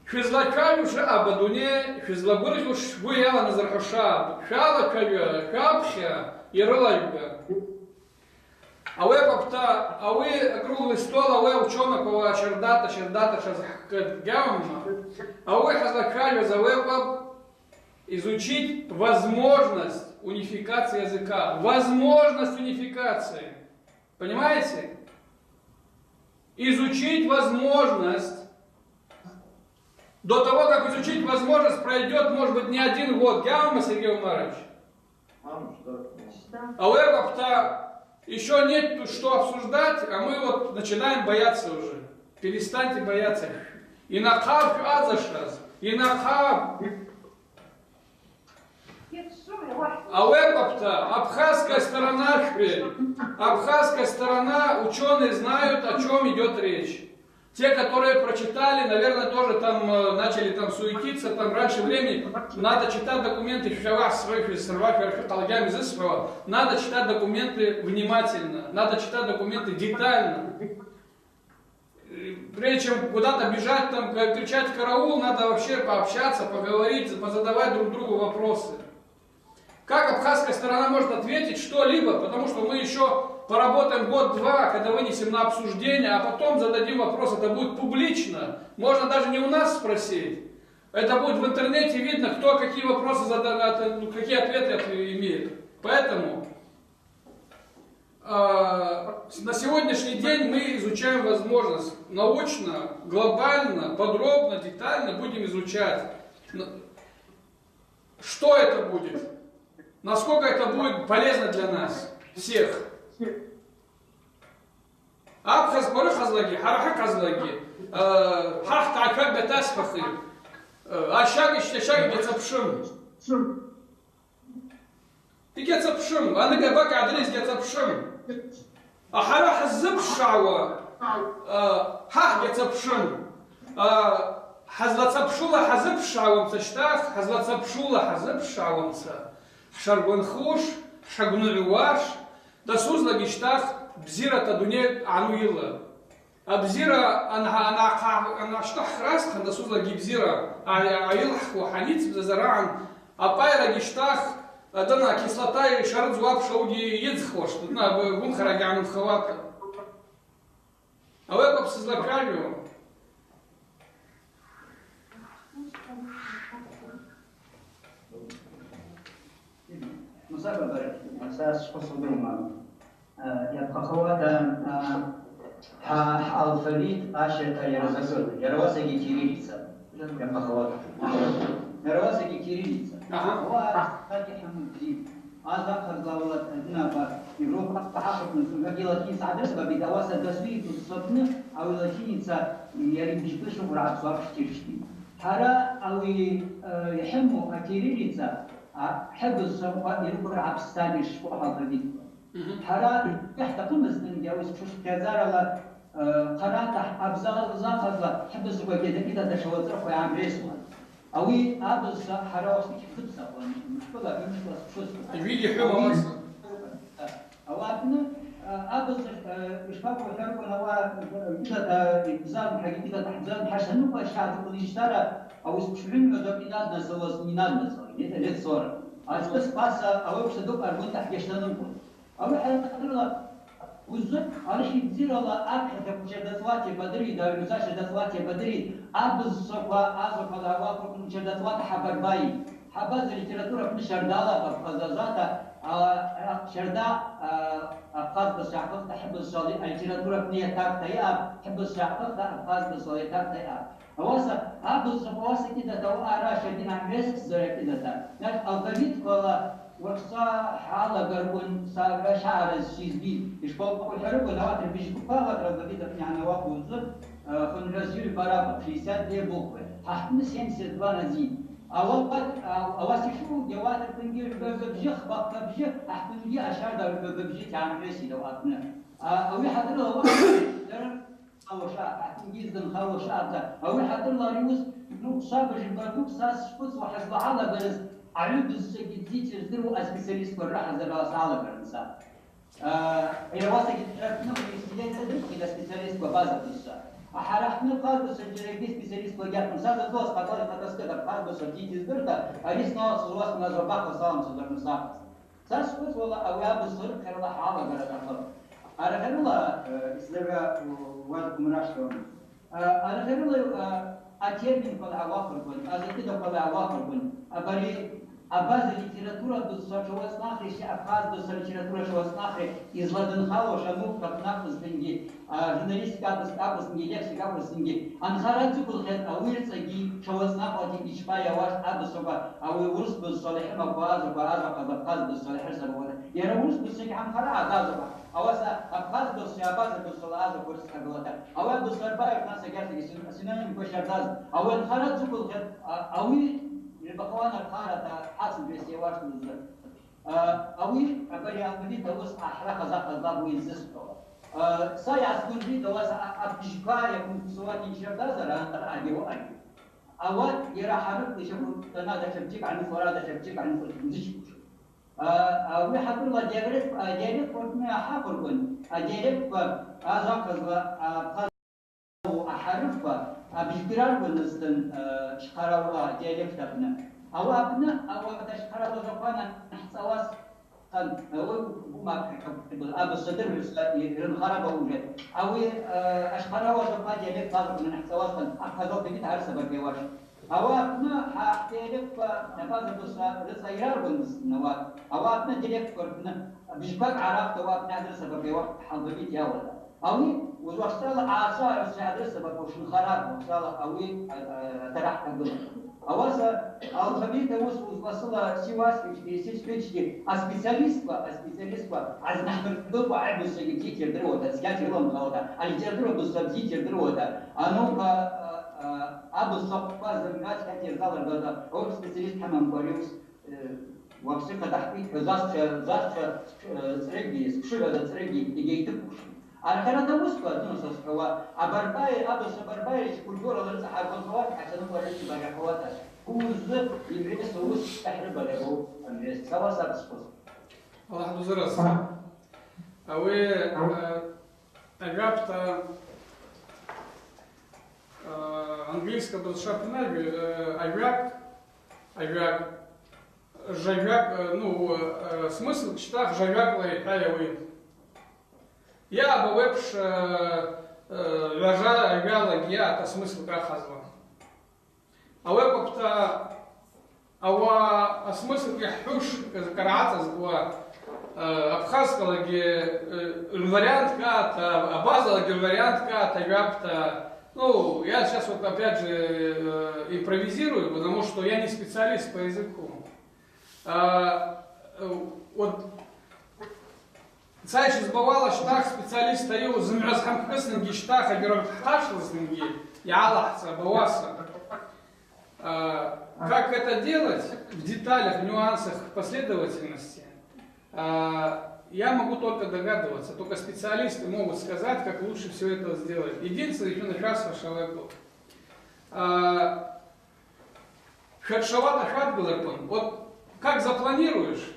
Швызлачважвуш аба дуне, швызлагвыргъьуш гвы йаланазырхӏуша, швалачважва, швапхьа йрылайгва. Ауи акӏвпӏта, ауи круглый стол, ауи учёноква щардата, щардата шазхӏкӏытӏ гьама. Ауи хӏызлачважваз ауи акӏвпӏ изучить возможность унификации языка. Возможность унификации. Понимаете? Изучить возможность. До того, как изучить возможность, пройдёт, может быть, не один год. Гьама, Сергей Умарович? Ауи акӏвпӏта, ещё нет тут что обсуждать, а мы вот начинаем бояться уже. Перестаньте бояться. Йнахъа швъадзашаз, йнахъа. Ауи акӏвпӏта, абхазская сторона шхӏвы. Абхазская сторона, учёные знают, о чём идёт речь. Те, которые прочитали, наверное, тоже там, э, начали там суетиться, там раньше времени. Надо читать документы, швара свой фи-, сарва фи-, фи-, къалгьам изысхӏвауа. Надо читать документы внимательно, надо читать документы детально. Прежде чем куда-то бежать, там, к-, кричать «караул», надо вообще пообщаться, поговорить, позадавать друг другу вопросы. Как абхазская сторона может ответить что-либо, потому что мы ещё поработаем год-два, когда вынесем на обсуждение, а потом зададим вопрос, это будет публично, можно даже не у нас спросить, это будет в интернете видно, кто какие вопросы задает, ну, какие ответы от-, имеет. Поэтому А, с-, на сегодняшний день мы изучаем возможность научно, глобально, подробно, детально будем изучать, н-, что это будет, насколько это будет полезно для нас всех. Абхаз къварыхъазлагьи, хӏара хӏакъазлагьи, э, хӏахъ тӏаквагъа тасхӏвахи, э, ащагъи щтащагъи гьацапшым. Йгьацапшым, аныгабакь адрес гьацапшым. Ахӏара хӏыззыпшгӏауа, а, хӏахӏ гьацапшым. А, хӏызлацапшула хӏазыпшгӏауамца щтах, хӏызлацапшула хӏазыпшгӏауамца, хӏшаргванхуш, хӏшагвныгӏвуаш, дасузлагьи щтах бзирата дуней гӏану йыла. Абзира анхӏа-, анхӏа-, анхӏащтахӏхра асхъан, дасузлагьи бзира ай-, айылхӏхуа хӏаницӏбзазарагӏан, апӏайрагьи щтах, адана кислота йшарыдзуа апш ауыгьи йыдзхуаш, адана аб-, гвымхарагьи гьанымхауата. Ауи акӏвпӏ сызлачважвауа. Муса Бабарик, са сшхъа сылбейма. Э, йапхъахауата, э, хӏа-, хӏалфавит ащата йара закӏы, йара ауасагьи кириллица. Йапхъахауата. Йара ауасагьи кириллица. Ага. Ауаъа ахъахъа йхӏыму бзи. Аза хъазлаула, э, днаба, Европа ахъахъа, как и латиница адрес, бабит, ауаса дасу йиту сотны, ауи латиница, э, йари бжьгы шугъра ацуа пштиршти. Хӏара ауи, э, йхӏыму акириллица, А, хӏыбыз шваркъа йрыквыр гӏапссатӏ йшшкӏу алфавитква. Мгм. Хӏара йхӏтахъымызтынгьи ауи сшхъазарала, э, хъарата абзазахъазла хӏыбызквагьи адакӏита дашауацӏырхъва йгӏамресуан. Ауи абызшва хӏара уахътагьи хӏзыпсахуан, мшкӏула, мшкӏула сшузту. Йгьи хӏвума ауаса. Ауи апны, а, абызшва, а, ишпакву хӏваркван ауа, а, гидата, а, бзан, хӏаги гидата хӏбзан, хӏаша нукъва ща дукъвлижьтара, ауи сквшгӏвын гӏваза къинадна сылаз, минадна сылаз, где-то лет сорок. Ацкъыс паса, ауи пса дукъ аргван тахьгьаштанынкъвун. Ауи хӏаракъатырла, уззы, арыхьи бзирала апхьарта кучердацӏлати бадыри, дагӏвуца щердацӏлати бадыри, абызшваква, азаква дагӏваква кучердацӏлата хабар байи. Хӏабаз литература апны щардала абхъазазата, а, а, щарда, а, абхъаз бызшва хъыхта хӏыбызшвала алитература апны йатахъта йаъапӏ, хӏыбызшва хъыхта абхъаз бызшвала йатахъта йаъапӏ. Ауаса абызшва ауаса кӏидата ауаъа ара щардин гӏамгӏвесдзара кӏидата. Нахь алфавитквала уахъша хӏалагарквын са гӏваща араз шизби. Ишпалкъву хӏварыквын ауат рбыжьквала алфавит апны йгьанауахъу уззы, а, хынгӏвазжьы баракъ, шестьдесят две буквы. Хӏахпны семьдесят два нази. Ауат, а, ауаса шу гьауат рпынгьи гӏвбагабжьы, хбакъабжьы, ахпынгьи ащарда гӏвбагабжьы тямгӏвеси дауатны. А, ауи хӏатырла ауаса дара Халуша, ахӏтингиздын халуша абда. Ауи хӏатырла ари уыс, ну, швабыж бардукӏ са сшхъвыцуа хӏазлагӏалагарыз, агӏвыбызшвагьи дзичӏваз здыру аспециалистква рахӏазырла салагарын са. А, ауасагьи дтарапны университет адырквида специалистква база бызшва. Ахӏарахъны хъазбызшва джерагьи специалистква гьатӏум. Са зазула спатали хъатаскӏыда хъазбызшва дзичӏваз здырта, ари снала сузула сназва бахъла салам сузарнысахъаз. Са схъвыцуала ауи абызшва рыпхьарала хӏалагара атахъыпӏ. Аргъарыла, э, йсзагӏва, э, уазквмараштӏ. Э, аргъарыла, э, атерминква лагӏауахвырквын, азакӏыдаква лагӏауахвырквын, абари абаза литература бызшва тшауацӏнахри, абхъаз бызшва литература тшауацӏнахри йызладынхалуаш анукъ рапны акӏвызтынгьи, а, журналистика акӏвыз-, акӏвызтынгьи, лексика акӏвызтынгьи анхара дзыквылхьаз ауи рыцӏагьи тшауацӏнахуати йчпа йауаш абызшваква, ауи урыс бызшвала йхӏымаква азаква, азаква абхъаз бызшвала йхӏырсабауата. Йара урыс бызшвагьи анхара агӏаз азаква. Ауаса абхъаз бызшви абаза бызшвала азаква рыцӏагылата. Ауи абызшва рбайа ртанса гьатагьи син-, синонимква щардаз. Ауи анхара дзыквылхьаз, а, ауи йбахъуан архъарата хӏацӏуджьес йауаштӏ уззы. А, ауи абари алфавит ауыс ахӏра хъаза-хъазла ауи йзысхӏвауа. А, са йгӏасгвынгӏвитӏ ауаса а-, абжьква йаквымцӏуа йынчырдазара, араъагьи ауаъагьи. Ауат йара хӏарыпӏ йшакӏву датша бзикӏ гӏаныцӏуа, датша бзикӏ гӏаныцӏуа гьуымзычпушын. А, ауи хӏатӏырла диалект, а, диалектква рпны ахӏахъвырквын, адиалектква азахъазла, а, ахӏарыпква, а, быжьквирарквын азтын, а, Ащхъарауала диалект апны. Ауи апны, ауат Ащхъарауа закъван анхӏцӏауа схъан, а, ауи гумакъ абызшва дыргӏвуш, а, йрынхара баужьатӏ. Ауи, а, Ащхъарауа закъван диалект азакъван анхӏцӏауа схъан, абхъазла алфавит гьарысабапӏ йауаш. Ауи апны хӏа-, хӏдиалектква абаза бызшва рыцӏа йраргван азтын ауат. Ауи апны диалектква рпны быжьквакӏ гӏарахъта, ауи апны гьадрысабапӏ йауаш алфавит йауата. Ауи уахьчӏвала ачӏвара гьадрысабапӏ, ушынхара уахьчӏвала ауи, а, а, атарахь тагылан. Ауаса алфавит ауыс уызласыла сиуасхьчтӏи, сисхьчтӏи, аспециалистква, аспециалистква гӏазнахӏбырквыква айбызшвагьи бзита йырдыруата, цкьачӏ йрыламхауата, алитература бызшва бзита йырдыруата. Анукъа, а, а, абызшваква зымгӏва цкьачӏ йырзалыргата, ауи специалист гьамамкӏва ари уыс, э, уахсихъа тахкъикъ хӏва, зазхъа, зазхъа, э, цӏрыгьи, сквшигӏваза цӏрыгьи йгьайтыпушын. Арахьарата уысква, ну, са схӏвауа, абарбайа, абызшва барбайа, йчкультурала рыцӏа хӏаргванхауата, хӏачанукъвара рыцӏа багъьахъауата. Уыззы йгӏвеса уыс ахӏрыбарагу амгӏвес. Сава саб схъвыз. Аллах дузыраза. Ауи, э, агӏвапӏта, э, английская бызшва апны, э, агӏвапӏ, агӏвапӏ, жагӏвапӏ, э, ну, э, смысл читах жагӏвапӏла йхӏвайа ауи. Йа абаэпш, э, э, гӏважа, гӏвалагьи йа ата смысл кӏахъазла. Ауи акӏвпӏта, ауи асмысл йахӏхӏвуш, кӏарагӏацӏазкӏуа, э, абхазскалагьи, э, вариант кӏаъата, абазалагьи вариант кӏаъата, гӏвапӏта. Ну, я сейчас вот опять же, э, импровизирую, потому что я не специалист по языку. А, э, вот Са йшызбауала, щтах специалист йаъу, зымгӏва зхӏымхъысынгьи, щтах агьарауат хӏхъашласынгьи йгӏалахӏцӏа, бауаса. А, как это делать в деталях, в нюансах, в последовательности, а, я могу только догадываться. Только специалисты могут сказать, как лучше всё это сделать. Единственное, что начальство шалайку. А, хӏватшауата хӏвадгалырквын. Вот как запланируешь,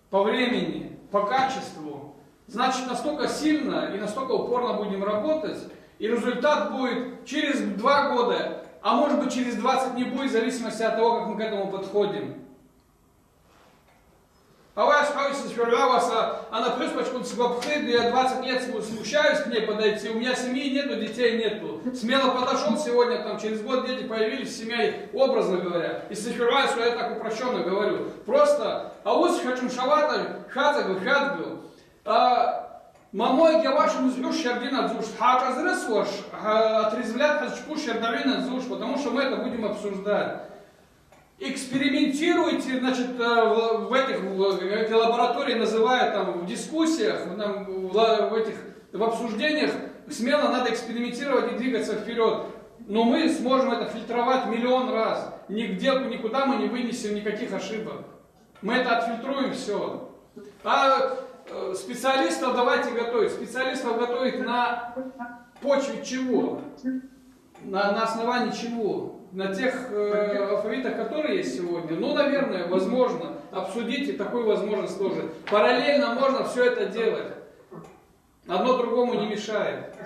по времени, по качеству, Значит, настолько сильно и настолько упорно будем работать, и результат будет через два года, а может быть через двадцать не будет, в зависимости от того, как мы к этому подходим. Авай асхӏвауи сызхӏвауа, анапхӏвыспачкӏвын сгвапхитӏ, я двадцать лет сму-, смущаюсь к ней подойти, у меня семьи нету, детей нету. Смело подошёл сегодня, там через год дети появились, семья, образно говоря. И сызхӏвауа, что я так упрощённо говорю. Просто, ауи схӏвачӏвымшауата, швацӏагыл, швадгыл. А, мамой гьауашым згӏуш щардина дзуш, хӏашӏазрысуаш, хӏа-, отрезвлять хӏазчпуш щардагӏвина дзуш, потому что мы это будем обсуждать. Экспериментируйте, значит, э, в, в этих, в, эти лаборатории называют там в дискуссиях, в, там, в, в этих, в обсуждениях, смело надо экспериментировать и двигаться вперёд. Но мы сможем это фильтровать миллион раз. Нигде, никуда мы не вынесем никаких ошибок. Мы это отфильтруем всё. А, э, специалистов давайте готовить. Специалистов готовить на почве чего? На, на основании чего? На тех, э, алфавитах, которые есть сегодня? Ну, наверное, возможно. Обсудите такую возможность тоже. Параллельно можно всё это делать. Одно другому не мешает.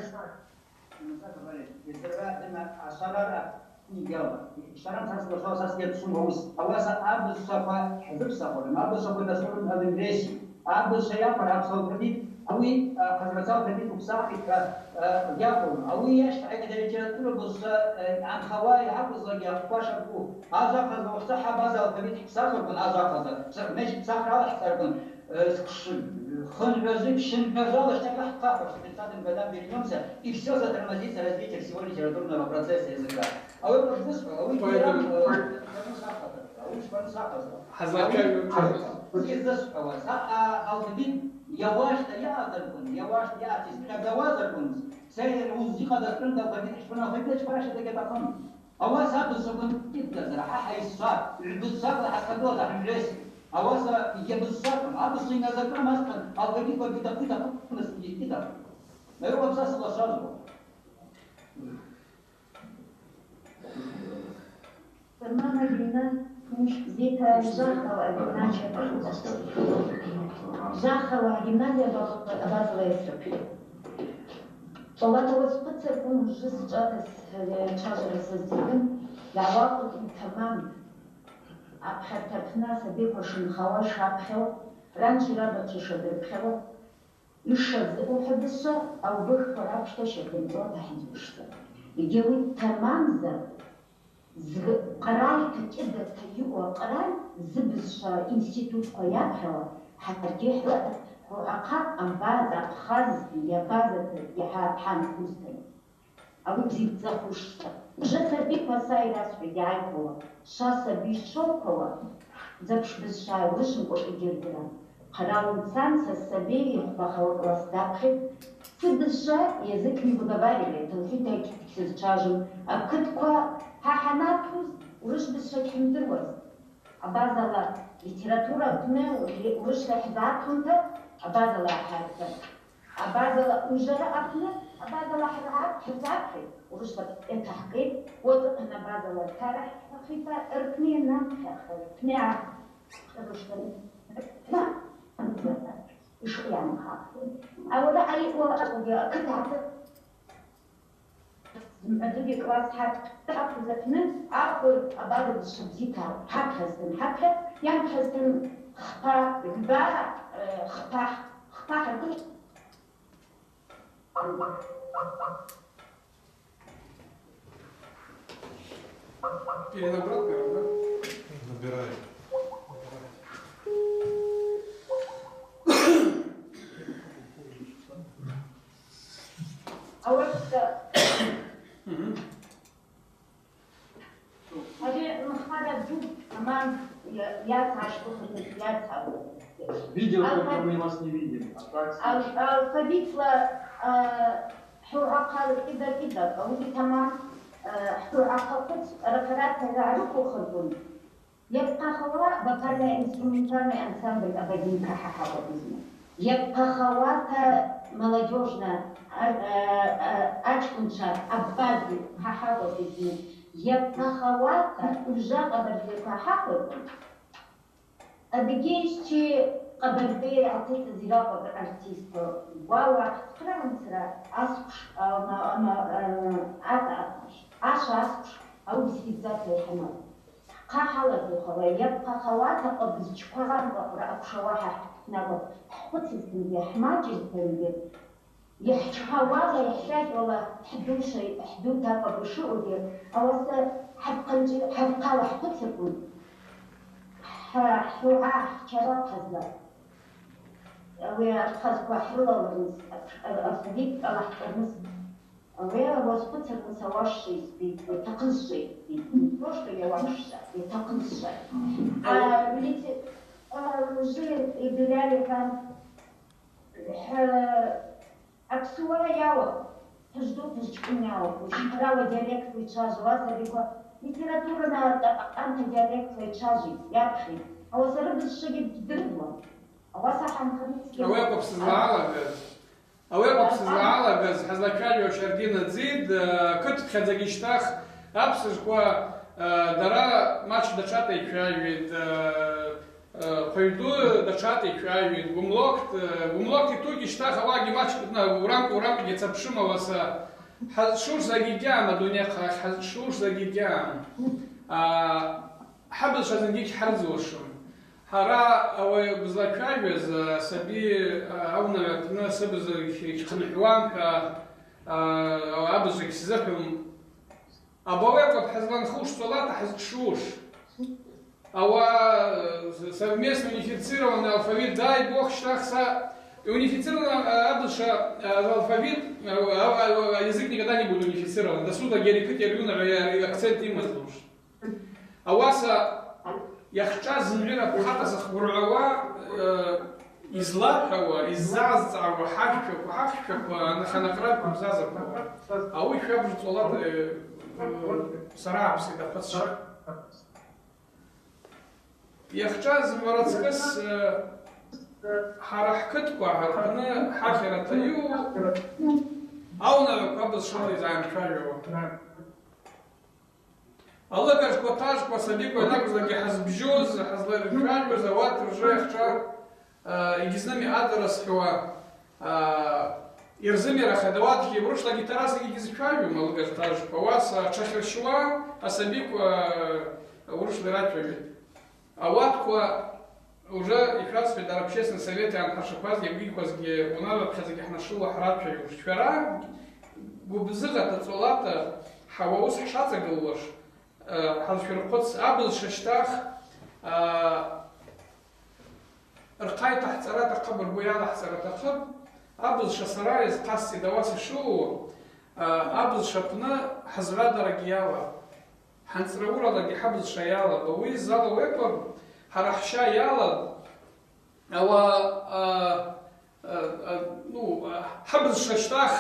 Ауаса абызшваква хӏзыпсахуан, абызшваква дасурын алингреси. Абызшва йакӏвар алфавит, ауи, а, хъазрачва алфавит упсахитӏ хӏва, а, йакӏвын. Ауи йащтагьи алитература бызшва, а, йгӏанхауа йгьакӏвызлакгьи ахъвква шакӏву. Ажва хъазла уахъта хӏа база алфавит хӏпсахырквын, ажва хъазла. Псах-, значит, псахрала хӏцарквын, э, хын гӏважви, пщын гӏважвала щтагъа хӏхъахуш, тридцатым годам вернёмся, и всё, затормозится развитие всего литературного процесса языка. Ауи къвыж дызкъвал, ауи Поэтому бирам, э, шпаны сахъазла, ауи шпаны сахъазла. Хӏазлача Ауи йучӏваз. Къвыж дызкъвала, са, а, алфавит йауашта йаъазарквын, йауашта йаъазарквын, са йара уызджьи къадастрын алфавит хӏшпана хвитла чпара шатагьа атахъым. Ауаса абызшваквын йыдгазара, хӏа хӏайсса, гӏвбызшвакӏла хӏасхъагылаз ахӏымгӏвеси. Ауаса йгьабызшвакӏым, абызшва йназакӏра мастан, алфавитква битахъу-битахъу, йитахъу. Ауи уабза сылашвазу. Тамам агимназия, Жахова гимназия. Жахова гимназия абазала йасрапи. Палата уацхъыцырквын, ужвы счӏвата с-, чважвара сыздзыргъвын, йгӏауахвхтӏ Тамам. Апхьарта апны асабиква шынхауа йшапхьауа, ранчи рабачви шадырпхьауа, йшазыгӏву хӏвадызшва, аубыхква рапшта щардамцӏла атахьызушта. Йгьи ауи тамамза, згӏ-, къральта кӏьыдата йаъу акъраль, зыбызшва институтква йапхьауа, хӏаргьи хӏва-, хӏвагӏахъа абаза, абхъазтын, йабазатын, йгьа хӏанхузтын. Ауи бзидздзахушта. Ужвы асабиква са йрасхӏвитӏ йгӏайхуала, шва саби шылхъауа, дзапш бызшва урышвымкӏва йгьырдырам. Хъарала йцан, са саби йхвбахауа класс дапхьитӏ. Цы бызшва язык не выговаривает, алфавит гьсызчважвум. Акытква хӏа хӏанатуз, урышв бызшва гьхӏымдыруаз. Абазала литература апны урышвла хӏзатлунта, абазала ахӏайтта. Абазала ужвара апны, абазала хӏза-, хӏзатлун, урышвла пӏатӏа хӏкъит, уацӏыхъван абазала тарахь хӏхъита, рпны йанамхъахъа, рпны гӏа-, рпны йшгӏанхъахъа. Ауи аъара акыт гӏатӏ. Зымгӏвадзугьи класс хӏа-, хӏаквыз апны, ахвы абаза бызшва бзита хӏапхьазтын, хӏапхьа, йамхъазтын хпа, гӏвба, э, хпа, хпа хӏаргвыжь. Или наоборот, первый, да? Набираю. Ауаса. Мгм. Ари мхъара ду тамам я-, яцашхъу, яцахъу. Видео только мы вас не видим, а так слышно. Ал-, алфавитла, а, хӏвагӏахъа кӏида-кӏида, ауи тамам, а, хӏвагӏахъа хъвыц рахъарата рагӏрыхъухырквын. Йапхъахауа вокально-инструментальный ансамбль Абадинка хӏа хӏакъвабызна. Йапхъахауата молодёжная, а, а, а, ачкӏвынчва абази хӏа хӏакъвабызна. Йапхъахауата ужвы къабардайква хӏакъвабыз. Адыгейчи Къабардей атыцӏыз йракӏвапӏ артистква. Гвауа хӏцхърагӏанцара асквш, а, ма-, ма-, а, а-, а-, ашва асквш, ауи стилизация йхӏымапӏ. Хъа хӏалазухауа, йапхъахауата къвабызчква гӏанкъвакъвра аквшауа хӏа хӏнагапӏ, хӏхъвыцызтынгьи, хӏмачӏызтынгьи, йхӏчвгӏауала, йхӏхъайуала хӏдуша, хӏдута акӏвпӏ йшаъугьи, ауаса хӏапхъанчӏви хӏапхъала хӏхъвыцырквын, хӏа-, хӏугӏа, хӏчара хъазла. Ауи ахъазква хӏрылалырныс, алфавит алахӏцӏырныс, ауи уазхъвыцырныс ауашшва йызбитӏ, атахъызшва йызбитӏ. Не то, что йауашшва, атахъызшва. А, лите-, а, уже и Беляли там, э, Апсуа йауа, пыжвду, пыжвчкӏвын йауа, ущхъарала диалектла йчважвауа асабиква литературала тӏакъанта диалектла йчважвитӏ, йапхьитӏ. Ауаса рыбызшвагьи гьдырдуам. Ауаса хӏанхъвыцгьи. Ауи акӏвпӏ сызлагӏалагаз. Ауи акӏвпӏ сызлагӏалагаз, хӏызлачважвауа Щардина Дзид, э, кытпхьадзагьи щтах, апсыжква, э, дара мачӏ датшата йчважвитӏ, э, Э, Хъвайду датшата йчважвитӏ, Гвымлокт, э, Гвымлокт йтугьи щтах ауагьи мачӏкӏ, на, урамкӏ, урамкӏгьи цапшым, ауаса хӏазчӏвуш закӏгьи гьаъам адуней ахъахь, хӏазчӏвуш закӏгьи гьаъам. А, хӏабызшва зынгьи гьхӏырдзуашым. Хӏара ауи бызлачважваз, э, саби, э, аунагӏва апны сыбыз гьхъынхӏвуам хӏва, э, абызшва гьсзыхӏвум. Абалекъвап хӏызланхуш цӏолата хӏызчӏвуш. Ауаъа, э, совместно унифицированный алфавит, дай Бог, щтах са унифицированный, э, абызшва, э, алфавит, э, а, а, а, язык никогда не будет унифицирован. Досу дагьарикӏытӏ йаргьунагӏва, акцент йымазлуш. Ауаса йахчӏваз зымгӏвара пхъата сахгвыргӏвауа, э, йызлахӏвауа, йыззазцӏгӏауа хӏахьчваква, хӏахьчваква, анахьанакъраква бзазаква. Ауи швабыж цӏолата, э, э, сара апсайда хъвыцща. Йахчӏваз мурацкӏыс, э, хӏара хӏкытква гӏарпны хӏахьарата йу, аунагӏваква абызшвала йзагӏанчважвауа. Алыгажвква, тажвква, сабиква йанакӏвызлакӏгьи хӏызбжьуз, хӏызларичважвуз, ауат ржи ахча, э, йгьизными адресхӏвуа, э, йырзымирахатӏ, ауатгьи урышвлагьи тарасагьи гьызчважвум, алыгажв, тажвква, ауаса тшахьырщуа асабиква, э, урышвла йрачважвитӏ. Ауатква уже йшвасхӏвитӏ, ара общественный совет йгӏанхӏыршакваз, йабгиквазгьи, унагӏва апхьадзагьи хӏнашылуа хӏрачважвуш. Швара гвыбзыгъата цӏолата хӏа уаъа уыс хӏшацӏагылуаш, э, хӏазшвырхъвыц, абызшва щтах, э, рхъа йтахӏцӏара атахъыпӏ, ргвы йалахӏцӏара атахъыпӏ, абызшва сара йазхъасцӏитӏ, ауаса йшаъу, э, абызшва апны хӏызгӏвадарагьи йалапӏ. Хӏанцӏрауралагьи хӏабызшва йалапӏ. Ауи зала уекӏвапӏ, хӏара хӏща йалапӏ. Ауаъа, а, а, а, ну, а, хӏабызшва щтах,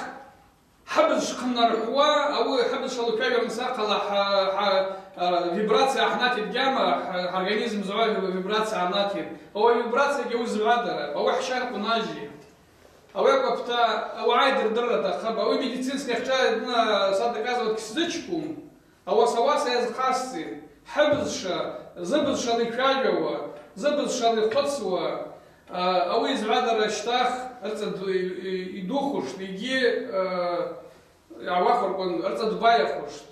хӏабызшва хъыннархӏвуа, ауи хӏабызшвала йчважварныс ахъала хӏа, хӏа, а, вибрация гьанатитӏ гьама, хӏа, хӏорганизм згӏвагӏа вибрация гьанатитӏ. Ауи вибрациягьи ауи згӏвадарапӏ, ауи хӏща къвнажьи. Ауи акӏвпӏта, ауи гӏайдырдырра атахъыпӏ, ауи медицинский ахча, а, са доказывать гьсзычпум. Ауаса, ауаса йазхъасцӏи, хӏыбызшва, зыбызшвала йчважвауа, зыбызшвала йхъвыцуа, а, ауи йызгӏвадара щтах, рыцӏа ду-, и-, и-, йдухуштӏ, йгьи, а, йгӏауахвырквын, рыцӏа дбайахуштӏ,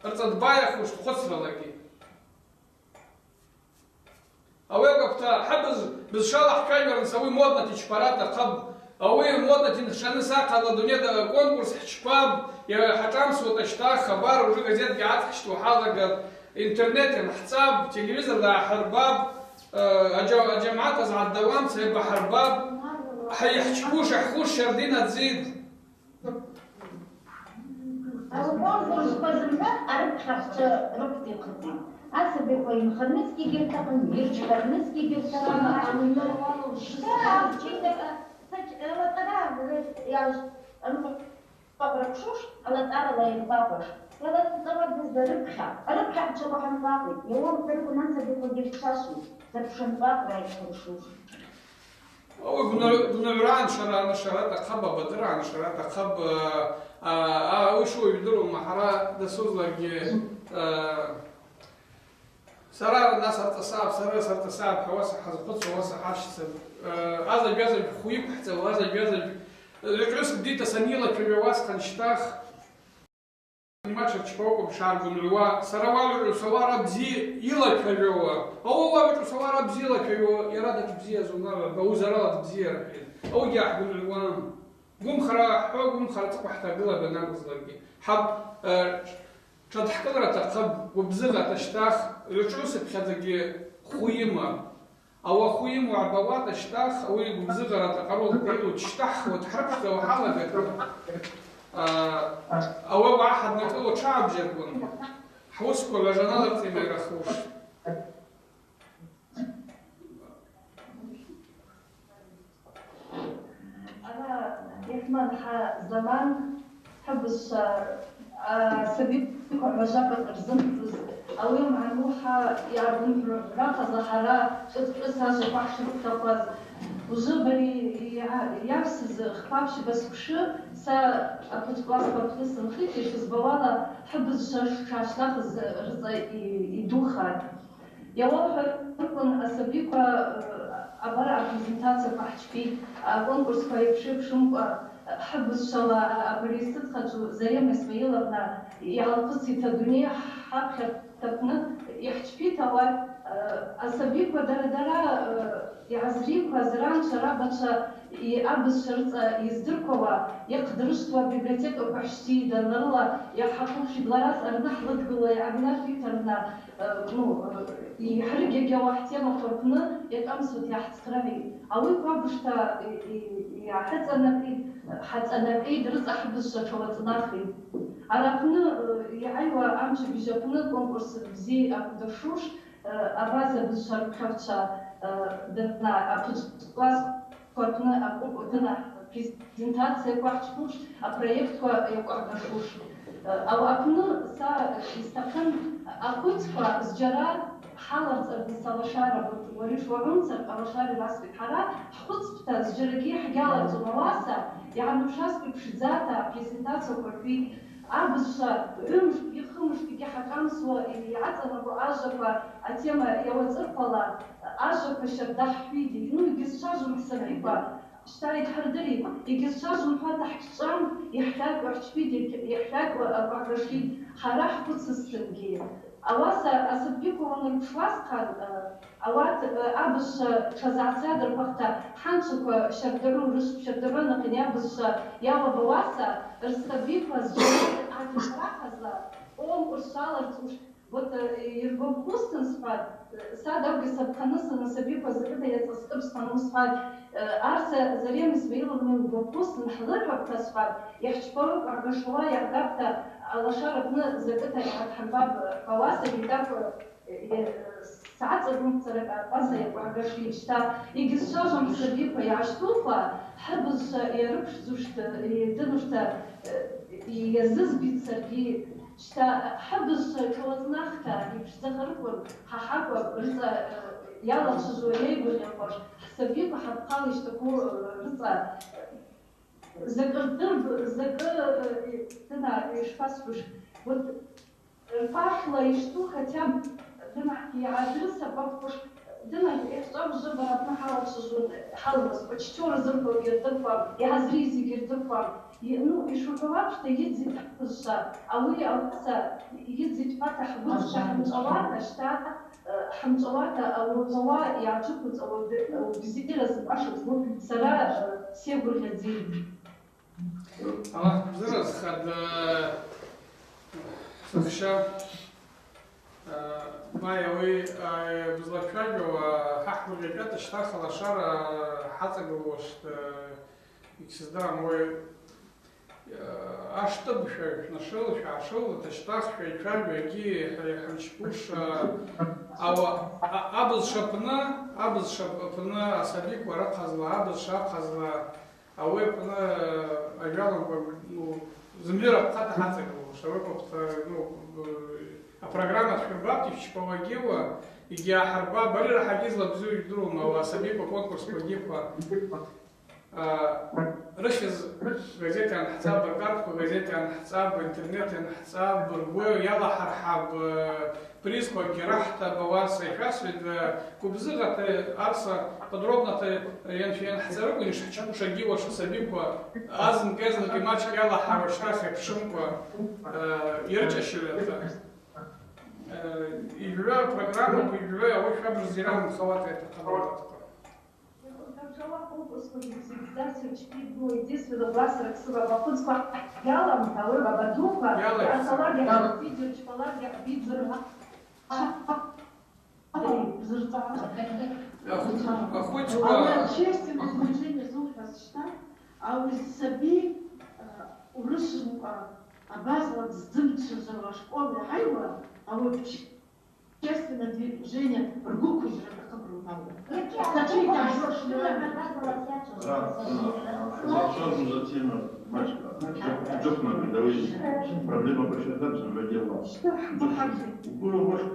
рыцӏа дбайахуштӏ хъвыцралагьи. Ауи акӏвпӏта, хӏыбыз бызшвала хӏчважварныс ауи моднати чпара атахъыпӏ. Ауи моднати нхчваныс ахъала дунейда конкурс хӏчпапӏ, йа-, хӏашӏамсуата щтах хабар уже газетгьи гӏацӏхӏчту хӏалагатӏ, интернет йанхӏцӏапӏ, телевизорла гӏахӏырбапӏ, э, аджа-, аджьамгӏат азгӏатдауамца йабахӏырбапӏ, хӏа йхӏчпуш, йхӏхуш Щардина Дзид. Ауи конкурсква зымгӏва арыпхьагӏвчва рыхъвда йхъыцӏитӏ. Асабиква йынхарнысгьи йгьыртахъым, йырчпарнысгьи йгьыртахъым. Щта, алчинда, са, алатӏара, йа-, анкъвакъвра кшуш, алатӏарала йанкъвакъвуш, йалацӏцӏауа дызда рыпхьагӏв, арыпхьагӏвчва гьанкъвакъвитӏ, йауа ударгван асабиква йырчвашвитӏ, закӏ шанкъвакъвра йхъыршуш. Ауи бну-, бнугӏвра аншара, аншара атахъыпӏ, абадырра аншара атахъыпӏ, а, а, а, ауи шаъу йдырума, хӏара дасузлакӏгьи, а, Сара нас артасапӏ, сара сартасапӏ, хӏва уаса хӏазхъвыцуа, уаса хӏашцӏа. Э, аза гваза хвы йыквхӏцӏауа, аза гваза, э, гӏвычӏвгӏвыс бдита санйылачважвауа уасхъан щтах. Мача чпокъвым шаргвынгӏвуа, сара уагӏвычӏвгӏвыс ауара бзи йылачважвауа, ауи уагӏвычӏвгӏвыс ауара бзи йылачважвауа, йара датш бзиазунала, бауи зарала дбзиарахӏвитӏ. Ауи гьахӏгвынгӏвуам. Гвымхара хӏва, гвымхара цӏыкӏва хӏтагыла данакӏвызлакӏгьи. Хӏаб, э, тшадхӏкӏылра атахъыпӏ, гвыбзыгъата щтах, гӏвычӏвгӏвыс йпхьадзагьи хвы йымапӏ. Ауи хвы йыму гӏбауата щтах, ауи гвыбзыгъара атахъыпӏ, къару къару дщтахӏхуа, дхӏрыпшдзауа хӏалагата. А, ауи уагӏа хӏаднакӏылуа тшагӏбжьарквын, хӏуысква гӏважаналырцӏи майрахуш. Ара йхӏман хӏа заман хӏыбызшва, а, сабиква гӏважвакӏ рзымхӏвуз, ауи йамгӏанлухӏа йгӏаргвынгӏвра хъазла хӏара кӏыдкӏы сажваква хӏшрыквтахъуаз. Ужвы бари йа-, йавсыз хпа-пщба сквшы, са апыд классква апны сынхитӏ, йшызбауала, хӏыбызшва шгӏащтӏахыз рыцӏа й-, йдухатӏ. Йауахвхӏварыквын асабиква, э, абар апрезентацияква хӏчпитӏ, аконкурсква йпши-йпшымкӏва, хӏыбызшвала абари йсыдхъачӏву Зарема Исмаиловна йгӏалхъвыцитӏ, адуней хӏаплатӏ апны йхӏчпитӏ ауат, э, асабиква дара-дара, э, йгӏазрикваз ранчва, рабачва, йъабызшва рыцӏа йыздырквауа, йахъдыршвтуа, библиотекаква хӏщти, данрыла йгӏахъахъву фидлара цӏарна хӏлыдгылуа, йгӏабинат Викторовна, э, ну, э, йхӏрыгьагьауа хӏтемаква рпны йакъамсуа йгӏахӏцхърагӏитӏ. Ауи аквабушта, э, э, йгӏахӏыцӏанакъитӏ, хӏацӏанакъитӏ, рыцӏа хӏыбызшва тшауацӏнахитӏ. Арапны, э, йгӏайуа амчыбыжь апны конкурс бзи акӏвдашуш, Э, абаза бызшва рпхьагӏвчва, э, дырна апыд классква рпны акӏвпӏ дына презентацияква хӏчпуш, апроектква йакӏвгӏагашуш. Э, ауи апны са йстахъын ахвыцква зджьара хӏаларцӏырныс алашара, уари шуагӏумцар, алашара расхӏвитӏ, хӏара хӏхъвыцпӏта зджьарагьи хӏгьаларцӏун, ауаса йгӏанамшаскӏва йпшдзата апрезентацияква хӏвитӏ. Абызшва гӏвымшкӏгьи хымшкӏгьи гьакъамсуа йгӏацӏанакъу ажваква атема йауацӏырквала, ажваква щарда хӏхӏвитӏ, ну, йгьызчважвум хӏсабиква, щта йдхӏырдыритӏ, йгьызчважвум хӏвата хӏгьчӏван, йхӏлакӏу хӏчпитӏ, йхӏлакӏу акӏвгӏагашитӏ, хӏара хӏхъвыцызтынгьи. Ауаса асабиква уанырпшуазхъан, э, Ауат, э, абызшва тшазгӏацадырхуахта, хӏанчаква щардагӏвы, рышв щардагӏвы анахъйын абызшва йауапӏ, ауаса рсабиква зджьара атахъазла конкурс шваларцӏуш, вот, э, йыргвапхузтын схъван, э, са дагьи сапхъанызтын асабиква закӏыта йацӏаскӏыпӏ схъван, уыс схъван, э, арса Зарема Исмаиловна йыргвапхузтын хӏлыхӏвапӏта схъван, йхӏчпауа акӏвгӏагашауа йагъгапӏта, алашара апны закӏыта йгӏатхӏырбапӏ, э, ауаса йитӏакӏв, э, Сагӏат цӏаквымцара къаркъаса йакӏвгӏагашитӏ, щта йгьызчважвум хӏсабиква йгӏащтӏухъа, хӏыбызшва йарыпшдзушта, йдынушта, э, йазызбитӏ саргьи, щта хӏыбызшва тшауацӏнахта йпшдзахарыквын, хӏа хӏакӏвпӏ рыцӏа, э, йалачважву йайгвыргъьахуаш, хӏсабиква хӏырхъала йщтӏакву, э, рыцӏа, э, Закӏы рдыргу, закӏы, э, дына йшпасхуш, вот, рпахла йщту хотя бы дына йгӏадрысапӏапӏ, дына йхчӏваб жвыбара апны хӏалачважвун, хӏалмаскӏва, ччора зырквагьи рдырквам, йгьазрийзгьи рдырквам. Й-, ну, йшухӏвауа апшта йыдзи тахъызшва, ауи ауаса йыдзи тпата хӏгвыдзта хӏымчӏвауата, щта, Хӏымчӏвауата ауи уагӏа йгӏаджвыквуз ауи бзира зымгӏвашуз сара, э, сагвыргъьадзин. Аллах бзыразхъа, сахща, э, май ауи, э, бызлачважвауа, хӏа хӏгвыргъьачӏвата щта алашара хӏацӏагылуашта, йгьсыздырам ауи. Аштыгӏв швайшвнашыл, швашыл, тыштах швайчважвагьи хӏа-, хӏанчпуш, а, ауи, а, абызшва апны, абызшва апны асабиква рахъазла, абызшва ахъазла, ауи апны, а, ажвалагква, ну, зымгӏва рахъата хӏацӏагылуаш, ауи апны, ну, э, апрограмма дшвырбапӏ, йшвчпауагьи уа, йгьи ахӏырба, барира хӏагьизла бзу йдырума, ауи асабиква конкурсквагьи хъва. Рыхьыз газет йанхӏцӏапӏ, ркъаркъа газет йанхӏцӏапӏ, интернет йанхӏцӏапӏ, ргвы йалахӏырхӏапӏ, призквагьи рахӏтапӏ, ауаса йшвасхӏвитӏ, гвыбзыгъата, арса подробната йан-, йанхӏцӏарыквын йшгьи уашла сабиква азынкъа-азынкъа мачӏкӏ йалахӏару, щтахъ йапшымкӏва, йрычӏащгӏвата. Йыгӏвра программаква, йыгӏвра ауи швабжьуз йрагӏынхауата йатахъыпӏ. Удержала конкурс визитизацию чпи, ну, единственный глаз раксыба бахъвыцква йалам, ауи бабадуква, Йалам. Архъалагьи хӏбидзу, чпалагьи хӏбидзу. Ахвыцква. Ауи общественное движение зухӏваз щта, ауи саби, э, урысымкъа абазала дзымчважвауа ашкъол йгӏайуа, ауи общественное движение ргвы квыжьра атахъыпӏ рутала. Сачи йгьашуа швара. Ра, ра, ра, затема мачка. Джукна, давай проблема посчитать, но дело. Что? Убору можешь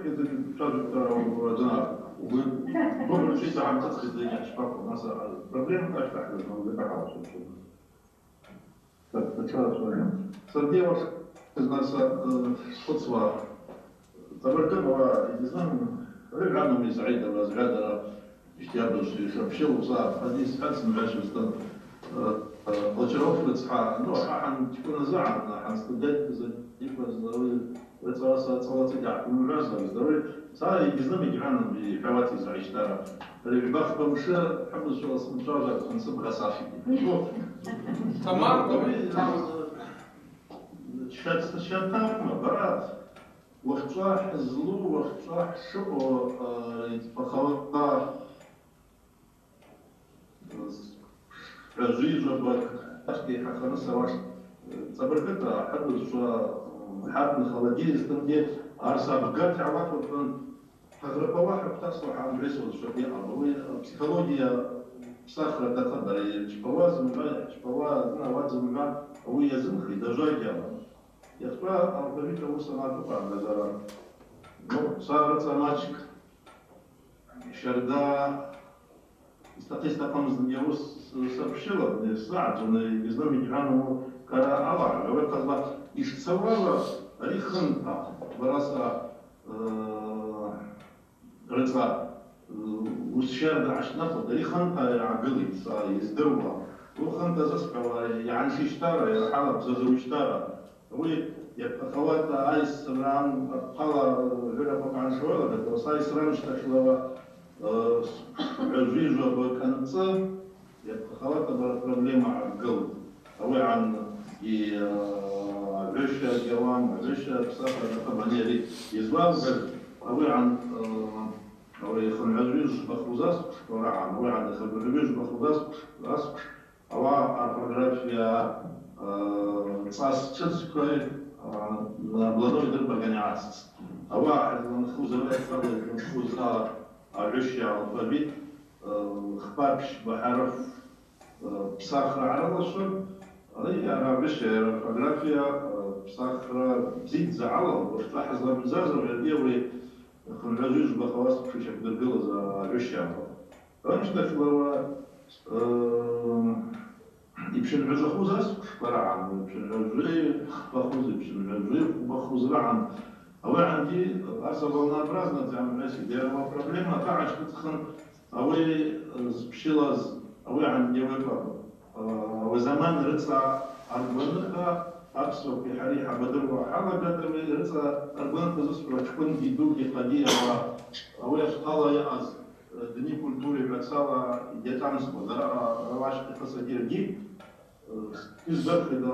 Проблема так, так, так. Сергей Васильевич, нас, э, схъвыцуа. Цӏабыргыпӏ ауи, йгьизнам, рыгӏванам йызгӏайдара, згӏвадара, йщтиабызшва йшапщылуса, хъазис хӏацымгӏваш устан, э, э, Очаровка цхӏа, ну, ахӏан чкӏвынызгӏан, ахӏан студент, зайдиква злари, Рыцӏа са цӏалацӏигьа хӏумгӏвазла, здавай, са йгьизнам йгьгӏванам йхӏвауата йызгӏайщтара. Ари гӏвбахпа мшы хӏыбызшвала сымчважвара хъынцӏы бгъасафитӏи. Тамам. Ауи, э, щат-, щатакъма, бара, уахьчӏва хӏызлу, уахьчӏва хӏшаъу, э, йпахауа Гӏважвижваба, ачкӏи хӏахъаныс ауаш, цӏабыргыта, хӏыбызшва, хӏатӏны холодильникгьи, арса бгата гӏалахвыртын, хӏагърапауа хӏаквтасла хӏамгӏвесуазшва йаъапӏ. Ауи психология псахра атахъыпӏ, ари чпауа зымгӏва, йгьчпауа, зны ауат зымгӏва, ауи йазымхри, дажвагьи ала. Йахьчӏва алфавит ауыс анатӏу къардазара. Ну, са рыцӏа мачӏкӏ, щарда, Йстахъы-йстахъымыз йауыс сообщила, не сагӏатуна, йгьизнам йгьгӏванам кара алагӏв, ауи хъазла йшцауала, ари хынта, бараса, э, рыцӏа, э, уыс щарда гӏащтӏнахуа, ари хынта йгӏагылитӏ, са йыздыруа. Ауи хынта зысхӏвауа, йгӏаншищтара, йархӏалапӏ, зазуищтара. Ауи йапхъахауата айсран апхъала гӏвыраква къаншауала, са айсран щтахьла, э, гӏважвижваба кӏанцӏы йапхъахауата бара проблема гӏагылтӏ. Ауи гьан и, э, гӏвыща гьауам, гӏвыща псахра атахъыпӏ, ани ари йызлалгаз, ауи гьан, э, ауи хынгӏважвижваба хузасквш, ауи гьан, ауи гьан хынгӏважвижваба хузасквш, асквш, Ауаъа орфография, э, цӏас чӏыдзква, э, на Блановый дырбагани ацӏцӏ. Ауаъа хӏызланхуз, ауаъа хӏызланхуз агӏвыща алфавит, э, хпа-пщба хӏарф, э, псахра гӏаралашван, ай, йара агӏвыща, йара орфография, э, псахра бзидздза гӏалал, уашта хӏызламдзазар, йаргьи ауи хынгӏважвижваба хузасквш йшаквдыргылаз агӏвыща. Амщтахьла, э, йпшынгӏвыжвахуз асквшква рагӏан, йпшынгӏвыжври хпахуз, йпшынгӏвыжври хъвбахуз рагӏан. Ауи гьанги, э, аса волнообразно дзамгӏвеси, дерала проблема атагӏа щтӏыцӏхын, ауи, э, зпщылаз, ауи гьанги вепа, э, ауи заман рыцӏа аргваныта, апсуакви хӏари хӏабадыруа хӏалагатӏ, ауи рыцӏа аргваныта зысхӏвуа чкӏвынгьи дугьи хъагьи ауа, ауи ахъала йаъаз. Дни культуры гӏвацала йгьатӏамскӏуа, дара рауашкӏи хъасагьи ргьи, э, йыздырхуа, да,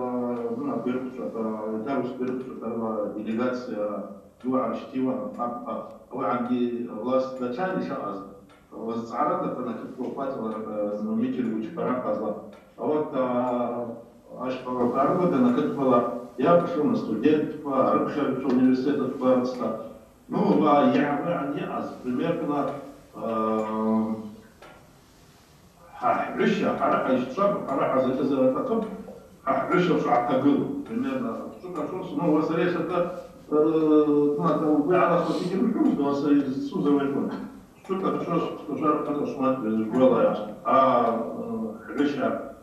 ну, абгъарыкъчӏвата, тарус бгъарыкъчӏвата рала делегация дугӏа рщтиуан, апхъа, ауагӏагьи власть датшан йшаъаз, уазцӏгӏарата панакытква хъвацӏла, э, ну, митингу чпарахъазла. Ауат, а, ащхъала тарла данакытквала, йа пшуна студентква, арыпхьагӏвчва университет аткварцта, Ну, ва йа-, ва-, йаъаз, примерно, э, хӏа хӏгӏвыща, хӏара хӏайщчвапӏ, хӏара хӏазакӏызара атахъыпӏ, хӏа хӏгӏвыща швгӏатагыл, примерно, швыкӏа швос, ну, уаса йашата, э, ну, ата угвы алахвата йгьрымхӏвузтӏ, уаса йызцуз ауи акӏвын. Швыкӏа швос, швара хъата швмат, гвала йа, а, э, хӏгӏвыща,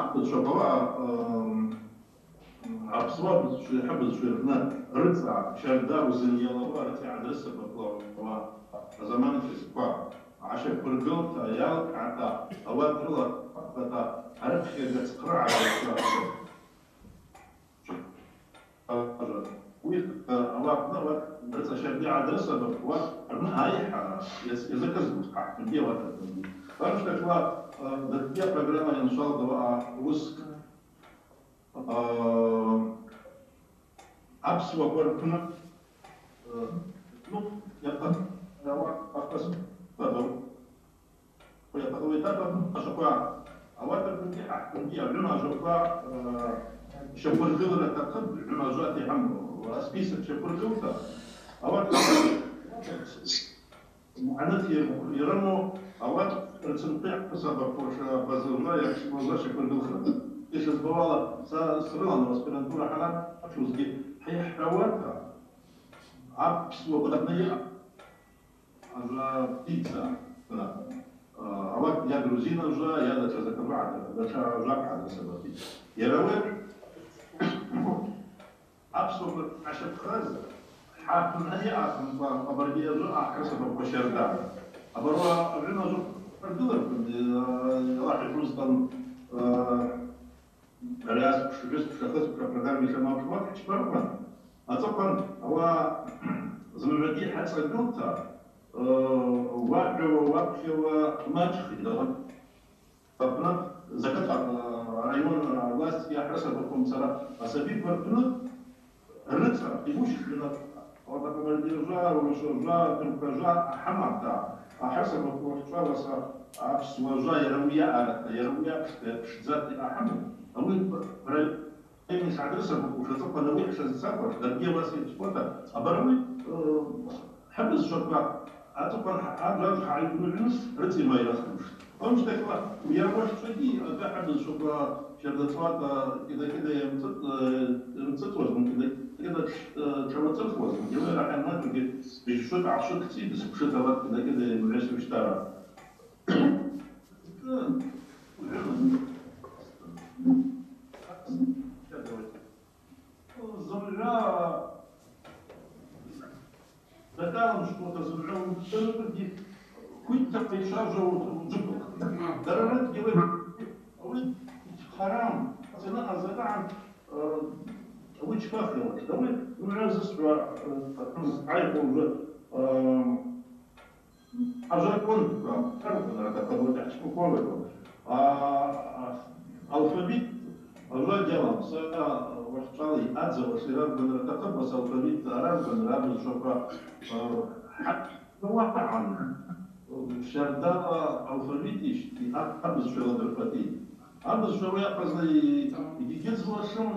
ахъвыццваква, ам, апсуа бызшви, ахӏ бызшви рпны рыцӏа щарда узынйалауа, рыцӏа йгӏадрысабапуа азаман чызква гӏащаквыргылта, йалкӏгӏата, ауат рыла хъвахъвата арыпхьагӏа цхърагӏа. Уи, э, ауат, ну, вот, рыцӏа щарда йгӏадрысабапуа, рпны айхьа йаз-, йазакӏызгуз ахӏ апынгьи ауат рпынгьи. Потому что, э, закӏгьи апрограмма йанчӏвалдзауа уыскӏ, э, апсуаква рпны, э, ну, йапа-, ауат апсуаква Ауи атахъ-, ауи атахъ ашваква, ауат рпынгьи, ахӏ апынгьи агӏвыма ажваква, э, щаквыргылра атахъыпӏ, гӏвыма ажвата йгьаму, список щаквыргылта, ауат магӏны йрыму, ауат рцынхъа йгьсабапуа, база ажва йаквшвуа ажва щаквыргылхра. Йшызбауала, са срылан аспирантура хӏара, ачузгьи хӏайхӏвауата, апсуа баднайа. Ажва пицца, а, ауат йа грузин ажва, йа датша закӏ-, датша ажва хӏадырсабапи. Йара ауи Асоба ащапӏхаз, хӏаквын ани акӏвымкӏва, Къабардия ажвы ахӏрысабапӏква щарда. Абарала агӏвына ажвы хъардыларквын, э, Аллахӏ йхъвызтын, э, ари аспш, гӏвыспш, ахыспш апрограмма йшамапшуа хӏчпаркван. Ацӏыхъван ауаъа зымгӏвагьи хӏацӏагылта, э, уагӏвуа, уапхьауа мачӏхитӏ. Апны закат, а, район, а, власть йахӏрысабапӏ йымцара асабиква рпны рыцӏа, имущественно, ауат акъабардержва, урысожва, тюркожва ахӏамахта, ахӏрысабапӏ уахьчӏвала са апсуажва йара ауи йаъарата, йара ауи апшта, йапшдзата йъахӏаму, ауи ра-, Ини шгӏадрысабапӏ, ушацӏыхъван ауи хӏшазцахуаш, даргьи ауаса йацквата, абарауи, э, хӏыбызшваква ацӏыхъван хӏа-, хӏа-, хӏа-, хӏайгвныгӏвныс рыцӏа ймайрахуш. Амщтахьла, йара уахьчӏвагьи, ага хӏыбызшваква щардацӏуата кӏида-кӏида йамцӏыцӏ-, э, йамцӏыцӏуазма, кӏида-кӏида тш-, э, тшауацӏыхуазма, йара хӏанмачӏугьи быжьшвыкӏ, гӏвшвыкӏ цӏидза, пшыт алат кӏида-кӏида йамгӏвайсуштара. Зымгӏва закалымшкӏуата, зымгӏва уымдыргьи, хвитта къайчважвауа уджвыквылхтӏ. Дара рыдгьыл ауи хъарам, цӏинагӏа закъан, э, ауи чпахйалаштӏ. Ауи зымгӏва зысхӏва, э, гӏайхъвуа, э, Ажвакӏвынква, аргванрата къабурда хӏчпаква. А, а, алфавит, Аллагь йалам, са уахьчӏвала йъадзауаш йаргванрата къабас алфавит аргванра абызшваква, а, хӏа-, уагӏан. Щардала алфавит ищти, а-, абызшвала дырпати. Абызшва ауи ахъазла йгьигьызлашым,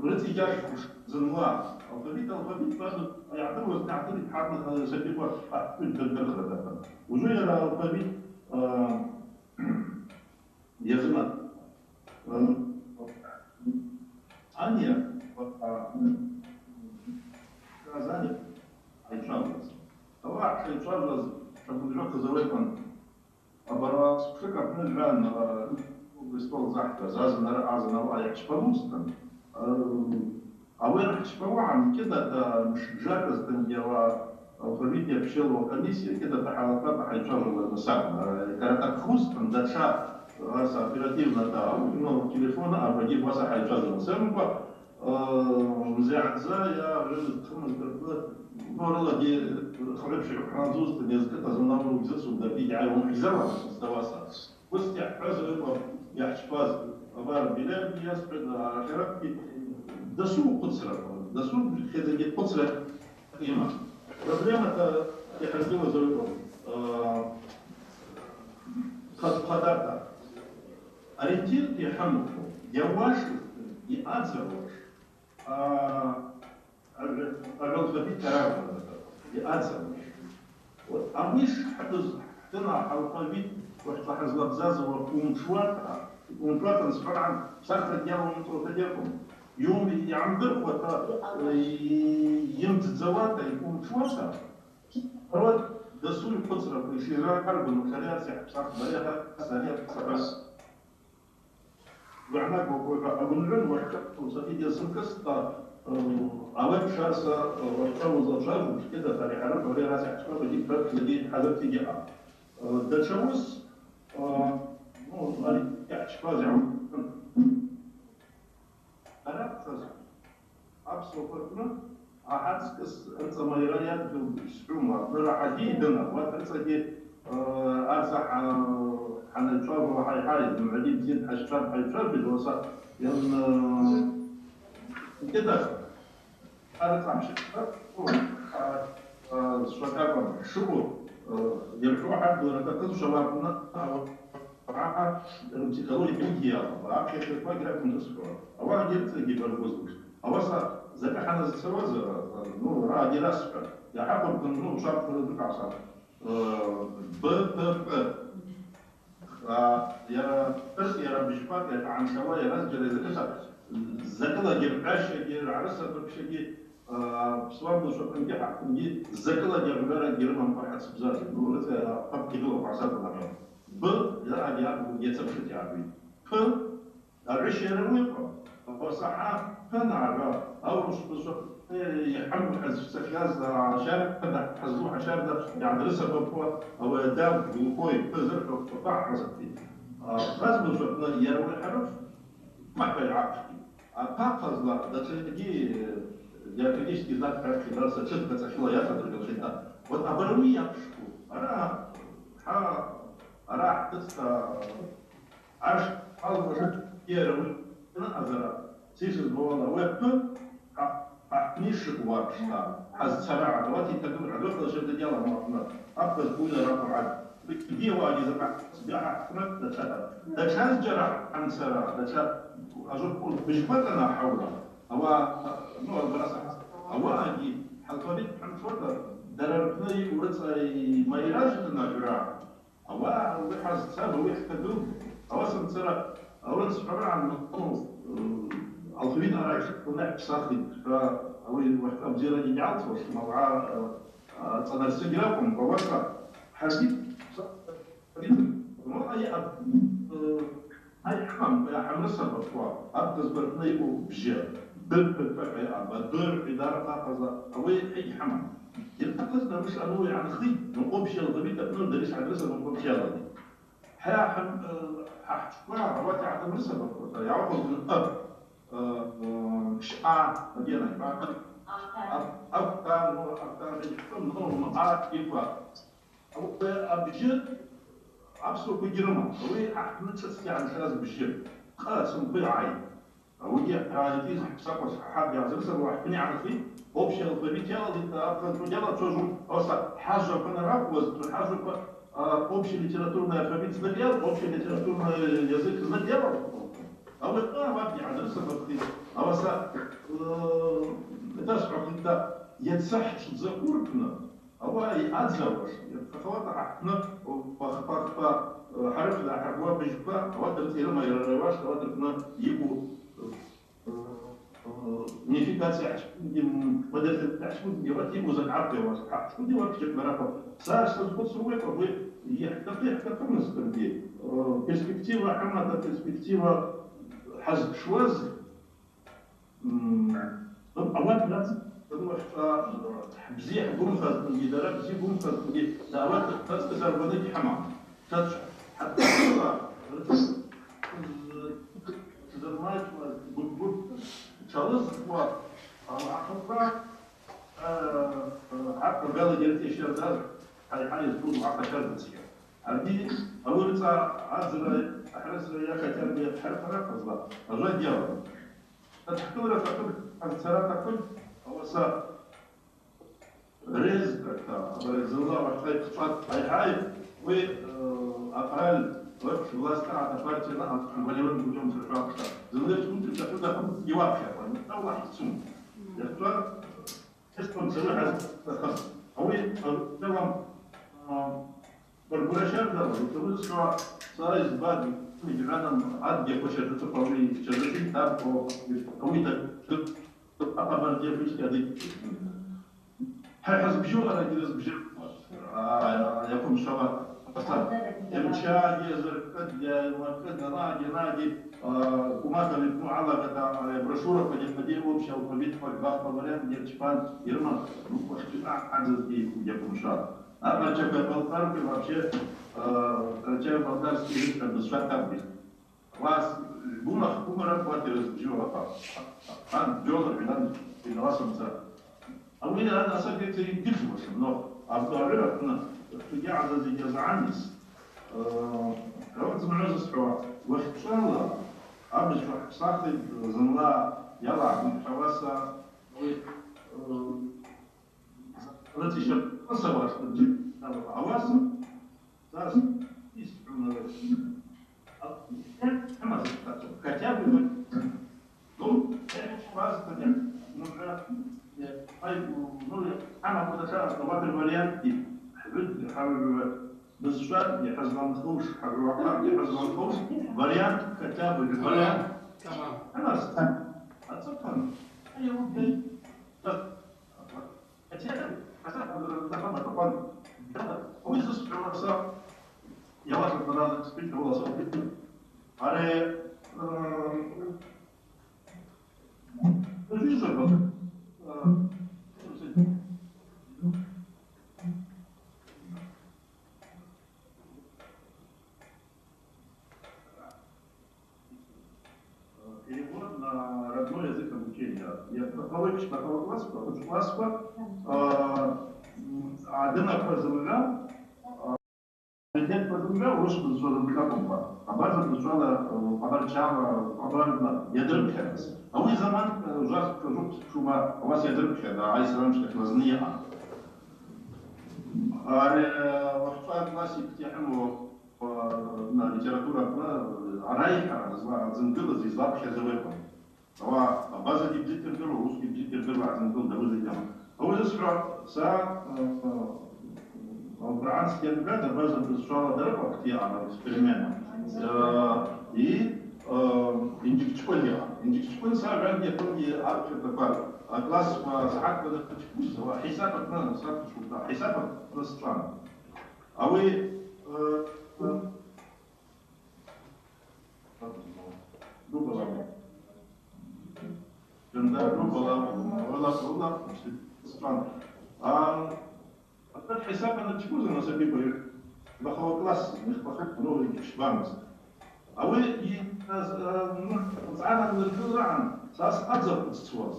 рыцӏа йгьашхуш зынла. Алфавит, алфавит, базу йгӏдыруаз тагӏдыр йпхӏарныс сабиква ахӏвквид дырдырхра атахъын. Ужвы йара алфавит, а, йазымат. Ани, а, Казани гӏайчважваз. Ауаъа гӏайчважваз шабгуз гӏвахъыз ауи акӏвын. Абарала спшыкӏ апны гӏван, а, престол захӏваз, азынара азын ауаъа йхӏчпалузтын. А, ауи йхӏчпауагӏан кӏьыдата мшгӏакӏызтынгьи ауаъа алфавит йапщылуа комиссия кӏьыдата хӏалаквата хӏайчважвалырныс акӏвын. А, йкаратӏахъхузтын, датша, а, са оперативната, ну, телефон, а, вадиб уаса хӏайчважвалырныс. Самкъва, Мзагӏдза йа гӏвыз хъымыз дыркъвы, ну, рылагьи хгӏвепшгӏуп хӏанзузтын йазкӏыта зынла уыгьзыцундагьи йгьгӏайуам, хӏгьзалам сдаваса. Уыст йахӏхӏваз ауи акӏвын йахӏчпаз, абар Беляев йасхӏваз, ахиратгьи дасу хъвыцра, дасу хедзагьи хъвыцра има. Проблемата йхӏырзуаз ауи акӏвын, а, хъат-, хъатарта. Ориентирта йхӏыму, йауашызтын, йъадзауаш, а, а, алфавит арагванра йъадзауаш. Вот, ауи шхӏыдыз хӏтына алфавит уахьчӏва хӏызлабзазауа уымчуата, уымчуата нсхӏвагӏан псарта дгьауа уымцӏуата гьакӏвым. Йум-, йгьамдырхуата, э, йымдздзауата, йуымчуата, Ауат дасу йхъвыцраква йшираргван, шариат йахӏпсахтӏ, бариат, шариат йахӏпсахтӏ. Гвгӏанагу аквайква агвынгӏвын уахьчӏвагваз, са йгьазымкӏызтӏта, э, ауи апшра са, э, уахьчӏвагваз лачважвуш, кӏьыдата ари хӏарып, ари араса йахӏчпагьи, йахӏчпагьи хӏазырта йгьаъам. Э, датша уыс, э, ну, ари йахӏчпаз йгӏан. Арапӏ, апсуаква рпны ахӏацкӏыс рыцӏа майра йадгылтӏ йсхӏвума, апны рахӏагьи йдынапӏ, ауат рыцӏагьи, э, арса хӏа-, хӏанайчӏважвауа хӏай-хӏай, зымгӏвагьи бзита хӏайчважв-, хӏайчважвитӏ, ауаса йан, э, йкӏьыдахтӏ. Арыцӏа хӏши-, э, э, зшвакӏакӏван шаъу, э, йырхӏвауа хӏадгылра атахъызшва ауат рпны, ауат Ауаъа психология йалхӏвапӏ, апхьахьаква гьакӏвын рызхӏвауа. Ауаъагьи рыцӏагьи баргвызлуштӏ. Ауаса закӏы хӏаназцауазара, ну, рагьи расхӏватӏ. Йахӏахъвырквын, ну, швабхъвра дукӏахъа. Э, Б П П. А, йара пӏытӏ, йара быжьпатӏ, йатагӏамтауа, йара зджьара закӏыта, закӏылагьи ргӏващагьи, ргӏарысабапшагьи, а, псуамбызшва апынгьи хӏакъынгьи закӏылагьи гӏварагьи рымамкӏва хӏацбзазитӏ. Ну, рыцӏа апапгьи дукӏахъа сакъылахьан. Б, йаъагьи акӏвын, йацапшыта йгӏаргвитӏ. П, агӏвыщ йара ауи акӏвын. Ауаса хӏа пынагӏва аурыс бызшвакӏ йхӏымхӏваз шцахьаз, а, щарда, хӏазлу щарда йгӏадрысабапуа, ауи адав глухой пызыр хӏвахъвахъа гӏазапӏи. А, хаз бызшвакӏ йара ауи хӏарыф махӏва йгӏахъхьи. Апахъазла датшагьи, э, диакритический знак хӏарыф йгӏарса чыткъа цӏахьыла йацадыргылхьита. Вот абарауи йапшку. Ара хӏа, ара хӏтыцӏта Аш алгъвашат йарауи азара, сишыз бауала, уеппы, а, ахпни шыкъуа пшта, хӏазцара, гӏадавати тагыл гӏадвахла шырдагьала махна, абхаз буйла ракъу гӏад. Бикьди ауагьи закъа сбяхӏа хӏтнат датшата. Датшаз джара хӏанцара, датша ажвакъур быжькватана хӏаула. Ава, ну, албараса, авагьи, хӏалфавит хӏанцуата, дара рпны йкӏу рыцӏа майражвтана гӏвра. Ауаъа ауи хӏазцапӏ, ауи хӏтагылпӏ. Ауаса мцара, ауи схӏвара гӏанмыхъу, э, алфавит арайшаквнахӏ псахитӏ, хӏва, ауи уахътӏа бзира йгьгӏалцуаштӏ, ауагӏа, э, э, цӏанарсыгьраквым, ауаса хӏаргьи псахитӏ, ну, ай, э, Ай хӏамам, хӏамрысабапуа, абхазква рпны йаъу бжьы. Дырпа-дырпа хӏва йаъапӏ, дырпа йдархъапазла, ауи ай хӏамам. Йыртахъыз, намыш ану йгӏанхитӏ, ну, общий алфавит апны дарис гӏадрысабапуа бжьалаги. Хӏа хӏам-, э, хӏа хӏчква, ауат йгӏатамрысабапуа, йгӏауахвазгван ы, э, э, шъа, абиана, ав-, автан, ну, автан, ну, ну, а, иква. Ауи абжьы апсуаква йгьрымам. Ауи ахӏпны шӏыцта йгӏаншаз бжьы. Къа ацымкъва йгӏайтӏ. Ауигьи хӏа йкӏиз хӏпсакъваз хӏахъа йгьазырсырла ахӏпны йгӏанхитӏ, общий алфавит йаладитӏ, абхазква йалачважвун, ауаса хӏажваква анракъвуаз, хӏажваква, а, общий литературный алфавит зныкӏ йал-, общий литературный язык зныкӏ йалалхтӏ. Ауи къа ауат йгӏанрысабапхитӏ. Ауаса, э, йта сгӏвахитӏта, йацахӏчӏвдза урпны, Ауаъа йъадзауаш, йыртахъуата ахӏпны пах-пах-пах, э, хӏарыфла ахӏырбуа быжьква, ауат рыцӏа йрымайрарайуаштӏ, ауат рпны йаъу, э, э, унификация хӏчпугьи, м, модернизация хӏчпугьи, ауат йаъу закъ гӏарбайуаштӏ. Хӏа хӏчпугьи ауат бжьакӏ нарахва. Са сазхъвыцуа ауи, ауи йхӏтахъы-, йхӏтахъымызтынгьи, э, перспектива хӏамата, перспектива хӏазпшуаз, М, ауат нас, рыуахьчӏва, э, бзи хӏгвымхазтынгьи, дара бзи гвымхазтынгьи, ауат нас къызаргваны гьхӏымам. Тшацӏ-, хӏатта рыцӏа, э, зырмачӏла гвып-гвып тшалызхуа, а, ахъвра, э, э, хӏакъвгала йыртӏа йщардаз, хӏай-хӏай йызбуз уагӏахъа щардацӏига. Абди ауи рыцӏа адзра, ахӏрысра йа хотя бы хӏарыф анахъазла, ажва дйалан. Датхъылра атахъыпӏ, хӏазцара атахъыпӏ, ауаса резкъата, абари зынла уахьчӏвай хъчӏват, хӏай-хӏай, уи, э, акъраль, уи власть агӏата партияла ан-, анвалирун будем шашвакъта. Зынла йцун, йцун, йцун, йуапхьаква, йуапхьаква, йцун. Йахчӏва, хӏыскъым, зынла хӏаз-, ауи, э, в целом, э, Баргвращар дала, итуру сва, са избад, миграном ад гепо чарджуту павли, чарджути таб по, павли так, а по барде пусть кадык. Хай хазбжу ара гирез бжу, а, якум шава, паса, эмча, езер, кад, я, ма, кад, наги, наги, а, кумака, ну, ала, ката, а, брошюра, поди, поди, общий алфавит, по, бах, по вариант, герчпан, ирма, ну, почти, а, адзазги, якум шава. А карачаево-балкарский вообще, э, карачаево-балкарский язык как бы сфатабли. Вас гумах гумара хватит жива. Ан джола билан биласамца. А вы ан асакете гидваш, но абдуарыра на тугя азази язанис. Э, рават змраза схва. Вахчала абыз вахсахи зынла яла хаваса. Вы, э, Рыцӏа щапӏ къвса уашта, ауаса, сас, исхӏвунара. Хотя бы, ну, просто, ну, да, э, ай, ну, я, ама куда-то, вот вариант, и, хвед, хаве, бызшва, я, хазлан хуш, хаве, я, хазлан хуш, вариант, хотя бы, вариант. Тамам. Тамам. Ацапан. Ай, вот, да. Ари, э, Перевод на родной язык обучения. Я психологический класс, класс, а, м, адына квазымга, а, президент квазымга, урыс бызшвала акӏвпӏ. Абаза бызшвала, э, къабарчала, къабарла йадырпхьарныс. Ауи заман, э, ужваз квазуп шума, авас йадырпхьарда, айсра амшта квазны йаъан. Ари, э, уахъчӏва классик йахӏыму, на литература апны арайхӏара зла-, зынгылыз йызлапхьаз ауи акӏвын. Ауаъа абазагьи бзита йырдыруа, уысгьи бзита йырдыруа, азынгылыз ауи зынгьам. Ауи зысхӏвауа са, э, э, Къуръан студентка, абаза бызшвала дарыпӏ, акт йаъан, эксперимент. Э, и, э, Инджикчкӏвын йаъан. Инджикчкӏвын са гӏван йакӏвынгьи архӏвтаква, а, класс ва сагӏатква даквчпуз, ва хӏисап апны, саквчпуз, хӏисап апны счӏван. Ауи, э, э, Дубала. Дубала, дубала, дубала, дубала. А, а хӏисап апны чпузма асаби быгӏв. Бахъала класс, нихпахъ, ну, йшбамыз. Ауи, и, а, ну, цӏана лыргылрагӏан, са садза хъвыццуаз.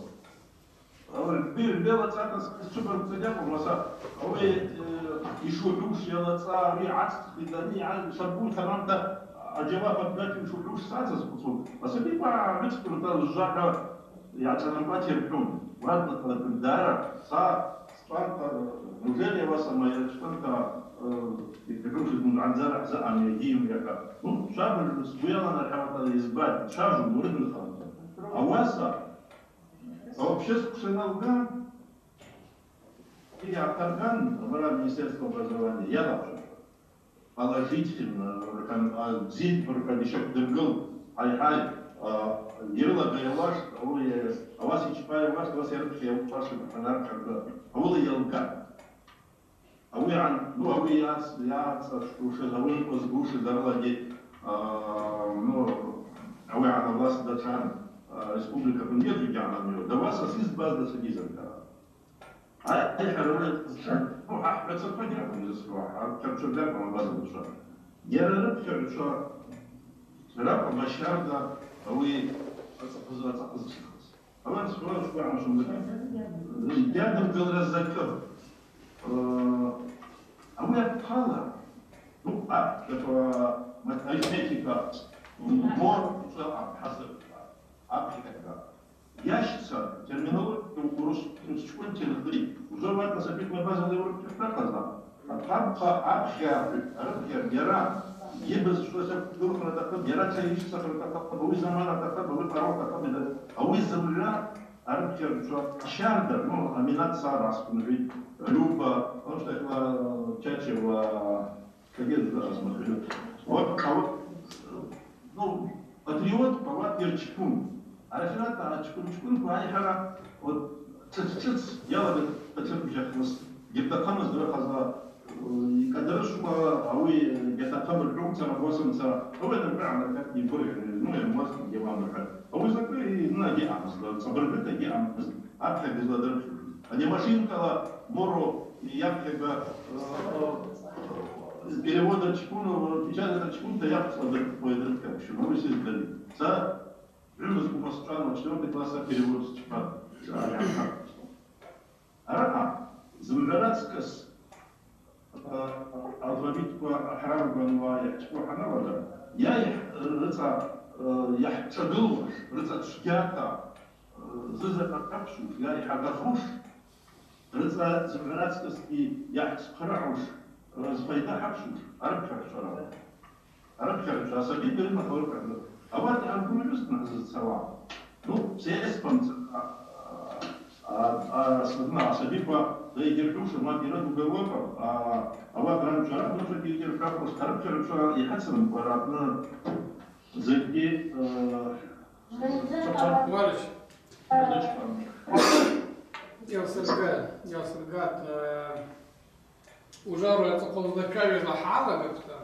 Ауи, би-, бела цӏата счвыбаргвта гьакӏвмаса, ауи, э, йшухӏвуш йалацӏа, ауи гӏацӏцӏхитӏ, ани, ай, шабгу тамамта, аджьава подготовить йшухӏвуш сацаз хъвыцуан. Асабиква гӏвыцкъвырта лжвагӏва йгӏацӏанакъвата йырхӏвун. Уатла къалаквын дара, са счӏван, э, неужели ауаса майра чкӏвынта, э, йхӏвушыз мугӏвандзара хӏзаъан йагьийун йахӏва. Ну, швабыж сгвы йаланархӏауата йызбатӏ, шважвун, урыдынхалта. Ауаса, Вообще сквшаналга, йгьатарган, абаре Министерство образования йалахъу. Положительно, ркан-, а, бзин, ркан ищакъдыргыл, гьай-гьай, а, йрылагъа йауаш, ауи, авас йчпа йауаш, авас йарыпхьа йауаш, рканар къарда. Ауыла йалган. Ауи гьан, ну, ауи йац-, йацӏашхушыз, ауи йкъвызгушыз арылагьи, а, ну, ауи гьан авласт датшан, а, республика апны йаджу гьан йу. Дауаса сиз баз да сагизан кара. Ай, ай, хӏарауи, ну, ахӏ, хӏвацаква гьакӏвын зысхӏва, хӏа, чарчургакӏ ма база бызшва. Йара рыпхьагӏвчва, ракӏвма щарда, ауи ацӏахъыз, ацӏахъыз чӏыхъыз. Алан схура шкварна шумбата. Ядыргылра закӏы. Э, ауи апхъала, ну, а, это, мат-, арифметика, мор, уца, а, хӏазыр, а, апхьагра. Ящица, терминология урус, урусчкӏвын тынхи. Ужаватла сабикла базала урус тынхи хъазла. Апхъа, апхьа, арыпхьа, йара, йыбыз шуса культура атахъыпӏ, йара цайищ сахра атахъыпӏ, ауи замана атахъыпӏ, ауи къару атахъыпӏ, ауи зымгӏва арыпхьагӏвчва щарда, ну, Аминат Сара асквнагӏвит, Люба, потому что Чачева, кадет азмахвилю. Вот, а вот, ну, патриот, палат йырчпун. Арахьата ачкӏвын-чкӏвынква айхӏара, вот, цӏыц-цӏыц йалагатӏ ацӏырбжьахуз. Гьитахъамыз дырахъазла, э, йкӏадыршвла, ауи гьатахъым рхӏвумца, рахвасымца, ауи аныркъвагӏанакӏ йбургъьули, ну, йамуаз йгьамамырхӏватӏ. Ауи закӏы йнагьи амызла, цӏабыргыта йгьи амыз, апхьагьызла дырхъву. Ани машинкала мору йапхьага, э, э, перевода чкӏвыну, печатата чкӏвынта йапхьагьызла дырхъву, дырхъву, ауи сиздали. Са Гьуымыз къвбас чӏван, четвёртый класс перевод счпан. Араъа зымгӏва рацкӏыс, а, алфавитква ахӏрамгванла йахӏчпу хӏаналага, йа йх-, рыцӏа, а, йахӏчӏвагылуаш, рыцӏа чвгьата, а, зыза хъахъхӏапшуш, йа йхӏагӏахуш, рыцӏа зымгӏва рацкӏысгьи йахӏцхърагӏуш, а, зфайда хӏапшуш, арыпхьагӏвчва ракӏвпӏ. Арыпхьагӏвчва асаби бырма хъалыпхьагӏвчва. Аватӏа аргуна йуст нахъзы цауа. Ну, сеспамца, а, а, а, асабна, асабиква да йгьырхӏвушым, мат йара дугалуапӏа, а, аватӏа ран чварахъ дуцва йгьырхӏвахуш, арыпхьагӏвчва йхӏыцымкӏва рапны закӏгьи, э, Товарищ, йалсыргатӏ, йалсыргатӏ, э, Ужар ацӏыхъвазла чвагъвала хӏалагапӏта,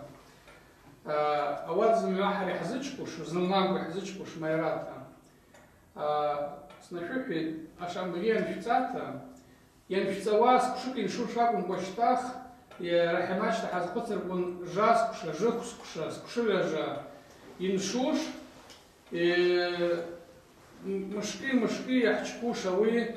а, ауат зымгӏва хӏара йхӏзычкӏуш, зымгӏвагу хӏзычкӏуш Майрата. А, Снашвыхӏвитӏ, ашамбгьи йаншвцата, йаншвцауа сквшыкӏ йыншуш акӏвымкӏва щтах, йа-, Рахӏимат щта хӏазхъвыцырквын, жа сквша, жыхв сквша, сквшыгӏважа йыншуш, э, м-, мышкӏы-мышкӏы йахӏчпуш ауи,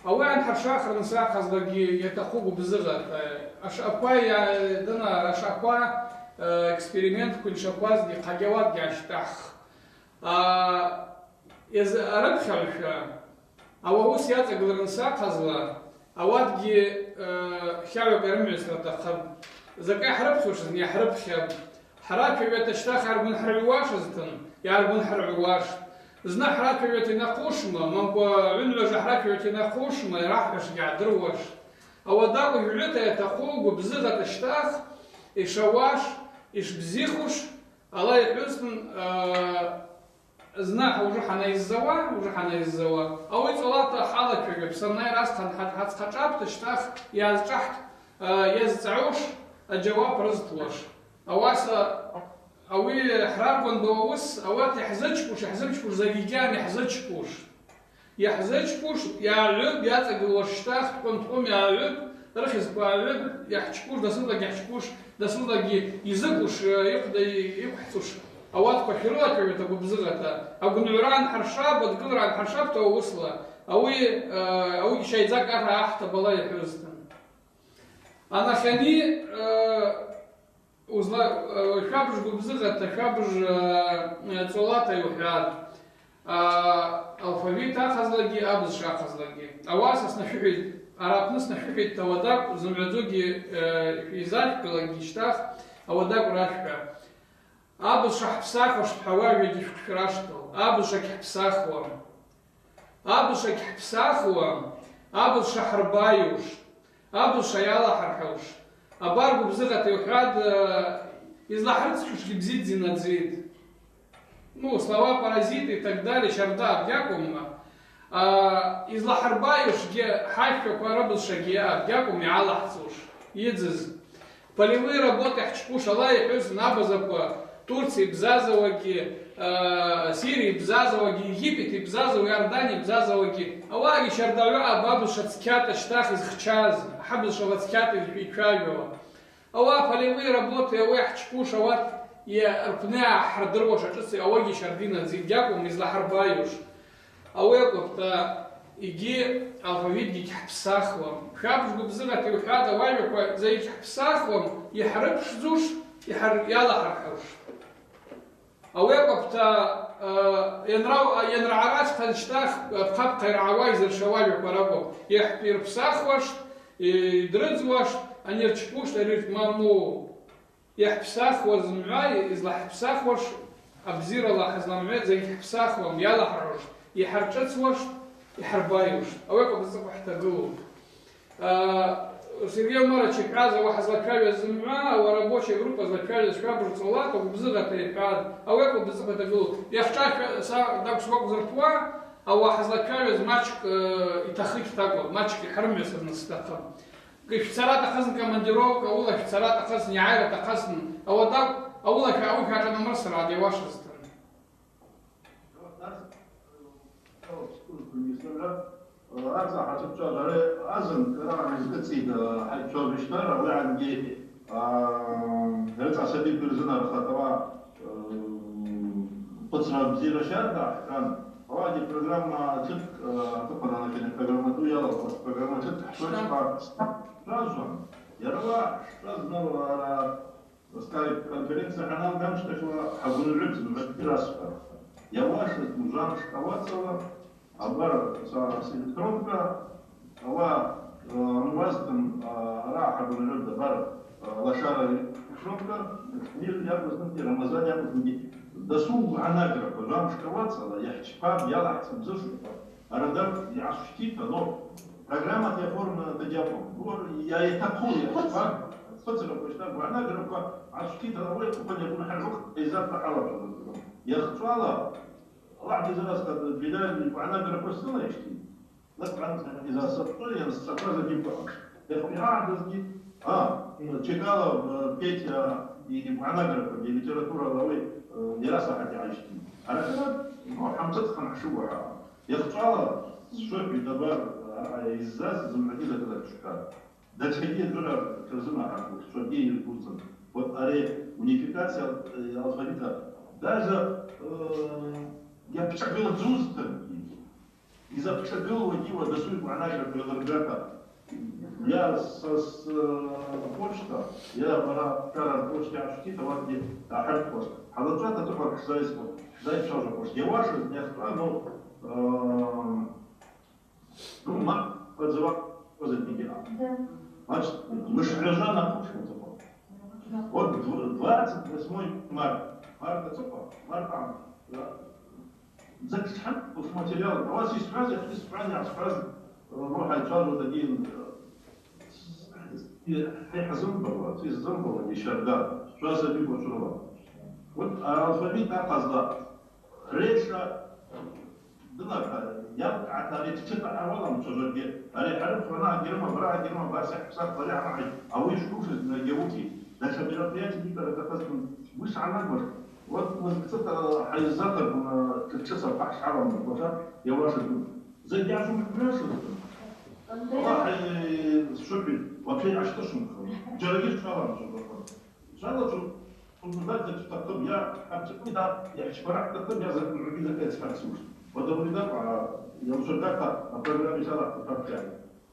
ауи анхӏаршахырныс ахъазлагьи йатахъу гвыбзыгъата, ашвъаква йа-, дана ашвъаква, э, экспериментква йыншаквазгьи хъагьауатгьи ащтӏахх. А, йаз-, арыпхьагӏвчва, ауи ауыс йацӏагылрын сахъазла, ауатгьи, э, хагӏвакӏ йрымгӏвайсра атахъыпӏ. Закӏы йхӏрыпхьушызтын йхӏрыпхьапӏ. Хӏарачвагӏвата щтах йгӏаргванхӏыргӏвуашызтын, йгӏаргванхӏыргӏвуаштӏ. Зны хӏарачвагӏвата йнахъушма, мамкӏва гӏвынгӏважва хӏарачвагӏвата йнахъушма, йрахвхӏвуашгьи гӏадыруаштӏ. Ауат акӏвпӏ йгӏвыта йатахъу гвыбзыгъата щтах йшауаш, йшбзихуш, Алай йхӏвузтын, э, зны уже хӏанайыззауа, уже хӏанайыззауа, ауи цӏолата хӏалачвагӏвапӏ, саннай расхъан хӏа-, хӏацхъачӏвапӏта щтах йазчӏвахтӏ, э, йазцӏагӏуш, аджьауап рызтуаш. Ауаса ауи хӏраргван бауа уыс, ауат йхӏзычпуш, йхӏзымчпуш, закӏгьи гьан йхӏзычпуш. Йхӏзычпуш, йагӏвыпӏ, йацӏагылуаш щтах, дкъвым-дкъвым йагӏвыпӏ, рыхьызква агӏвыпӏ, йхӏчпуш, дасудзлагьи йхӏчпуш, дасудзлагьи йзыкӏуш, э, йыхъвда-, йыквхӏцуш. Ауатква шварылачвагӏвата гвыбзыгъата, агвынгӏвра анхӏаршапӏ, адгылра анхӏаршапӏта ауысла, ауи, э, ауи щайдза кӏара ахӏта бала йхӏвузтын. Анахьани, э, Узла-, э, швабыж гвыбзыгъата, швабыж, э, э, цӏолата йухӏватӏ. А, алфавит ахъазлагьи, абызшва ахъазлагьи. Ауаса снашвыхӏвитӏ, арапны снашвыхӏвитӏта уадакӏ, зымгӏвадзугьи, э, йзачпалакӏгьи щтах, ауадакӏ рашвхӏва. Абызшва хӏпсахуаштӏ хӏва уагӏвагьи швхъшвраштыл. Абызшва гьхӏпсахуам. Абызшва гьхӏпсахуам, абызшва хӏырбайуштӏ, абызшва йалахӏырхӏуштӏ. Абар гвыбзыгъата йухӏватӏ, э, йызлахӏрыцхушгьи бзидздзинадзитӏ. Ну, слова-паразиты и так далее, щарда абгьакӏвымма. А, йызлахӏырбайушгьи хӏашваква рыбызшвагьи абгьакӏвым йгӏалахӏцӏуш, йыдзыз. Полевые работы хӏчпуш, ала йхӏвузтын абазаква, Турция йбзазауагьи, э, Сирия йбзазауагьи, Египет йбзазауа, Иордания йбзазауагьи, ауагьи щардагӏвы абабызшва цкьата щтах йызхчаз, хӏабызшва цкьата йчважвауа. Ауа полевые работы, ауи хӏчпуш, ауат йа рпны ахӏырдыруаш ачӏвыци ауагьи щардина дзидгьакӏвым йызлахӏырбайуш. Ауи акӏвпӏта, йгьи алфавитгьи гьхӏпсахуам. Швабыж гвыбзыгъата йухӏватӏ, ауи агӏваква закӏгьи гьхӏпсахуам, йхӏрыпшдзуш, йхӏыр-, йалахӏырхӏуш. Ауи акӏвпӏта, э, йанра-, йанрагӏара схъан щтах, э, пхъапхъа йрагӏауа йзыршауа агӏваква ракӏвпӏ. Йхӏ-, йырпсахуаштӏ, йдрыдзуаштӏ, анирчпуштӏ, ариртӏ, маму. Йхӏпсахуаз зымгӏва, йызлахӏпсахуаш, абзирала хӏазламгӏвайа закӏгьи гьхӏпсахуам, йалахӏырхӏуштӏ, йхӏыршӏыцуаштӏ, йхӏырбайуштӏ. Ауи акӏвпӏта ацӏыкв хӏтагылу. А, Сергей Умарович йхӏваз, ауи хӏазлачвагӏваз зымгӏва, ауи рабочая группа злачвагӏваз швабыж цӏолата гвыбзыгъата йхӏваз, ауи акӏвпӏта ацӏыкв хӏтагылу. Йахчӏва шва-, са дакӏвсуа акӏвзырпуа, ауи хӏазлачвагӏваз мачкӏ, э, йтахъыкӏ такӏву, мачкӏ йхӏырымгӏвасырныс атахъыпӏ. Швцара атахъызтын командировка, ауыла швцара атахъызтын, йгӏайра атахъызтын, ауадакӏ, ауыла шва-, ауи швашӏанамырсра адиуашызтын. Ацӏа хӏатшпчважвара азын кӏара гӏайзкӏыцӏида хӏайчважвищтара, ауи агӏангьи, а, рыцӏа асабиква йырзынархатӏ, ауи, а, хъвыцра бзира щарда ахӏван, ауи программа тшыт, а, атахъан анахьани программа ду йалахъуа, программа тшыт хӏшвачпа шважван, йара ауи швазнала ара Скайп конференция хӏаналгамщтахьла хӏагвынгӏвытӏ, зымгӏвагьи расхӏватӏ. Йауашызтын, жван шкӏауацала, абар са электронка, ауи, э, ангӏвазтын, а, ара хӏагвынгӏвытӏ, абар, э, лашара электронка, Мир йакӏвызтынгьи, Рамазан йакӏвызтынгьи, дасу угӏанаграква, жван шкӏауацала, йахӏчпан, йалахӏцӏ бзышвква. Арада йгӏасщтита, но программата йаформлена дагьакӏвым. Йа-, йатахъу, йа-, хъвыцраква, щта, гванаграква гӏасщтита, ауи акӏвпӏ, йагьунахӏырхӏвуш, айзза хӏалачӏван. Йахцӏала, Аллахӏ дизараскъа, Билал гванаграква сцӏала йщти. Лакӏван изасцӏула, йансцӏаква закӏ йыкву. Йахъвигӏа гьаздзгьи, а, Чекалов, э, Петя, йгванаграква, литературала ауи, э, йарасахӏат йгӏайщти. Арахьара, ну, хӏамцӏыцӏхъан хӏшугӏа. Йахчӏвала сшвокь дабар, а, йыззаз зымгӏвагьи закӏ-закӏ швхӏвар. Датшагьи джвара тшырзымгӏахуш, сшвокьгьи йыргузтын. Вот ари унификация, э, алфавита. Даже, э, йапшӏагылдзузтын. Йзапшӏагылуагьи уа дасу йгвнагӏваква йалыргата. Я с, с, э, почта, я бара швара почта ашвтита, ватгьи ахӏыртхуаш. Хӏалачӏвата цӏыхъва хӏзайсхуаш, хӏзайчважвахуаш. Йауашыз, йахтӏа, ну, э, ну, ма, подзывать, козырь. Да. Значит, мышгӏважва напушим цӏыхъва. Вот дв-, двадцать восьмой марта. Марта цӏыхъва, марта, да. Закӏ схӏван, уыш материал, ауаса йсхӏваз, йахьыз схӏван, йгӏасхӏваз, э, руахӏа йчважваз агьи, э, хӏазымбалуа, хӏазымбалуа, йщарда, шваз сабиква чврала. Вот алфавит ахъазла, реша, дынарта, йалкӏгӏата, ари тшыта ауаламчважваргьи, ари хӏарып анагьи рыма, абарагьи рыма, абари сахӏ-, сахӏ-, бари амагьи, ауи йшхъушыз, на геуки, датша мероприятие дикара дахъазтын, уыш гӏанагуаш. Вот мызкӏ цӏыкӏ хӏайззатырквын, тшыт-тшыт сапхъа шгӏаламлаквата йауашызтын. Закӏ йгьашвмугӏвашызтын. Аллахӏ, э, сшвокь вообще йгьашвтышвмхын. Джьарагьи шгӏаламшвазтын. Швалачву, швугвжваз закӏ атахъыпӏ, я хӏарчӏвагьи да, йа хӏчпара атахъыпӏ, я закӏ мгӏвагьи закӏ йацхӏарцуш. Уадаури дакӏва, йамшвырдата апрограмма йсалахъхӏвахъя.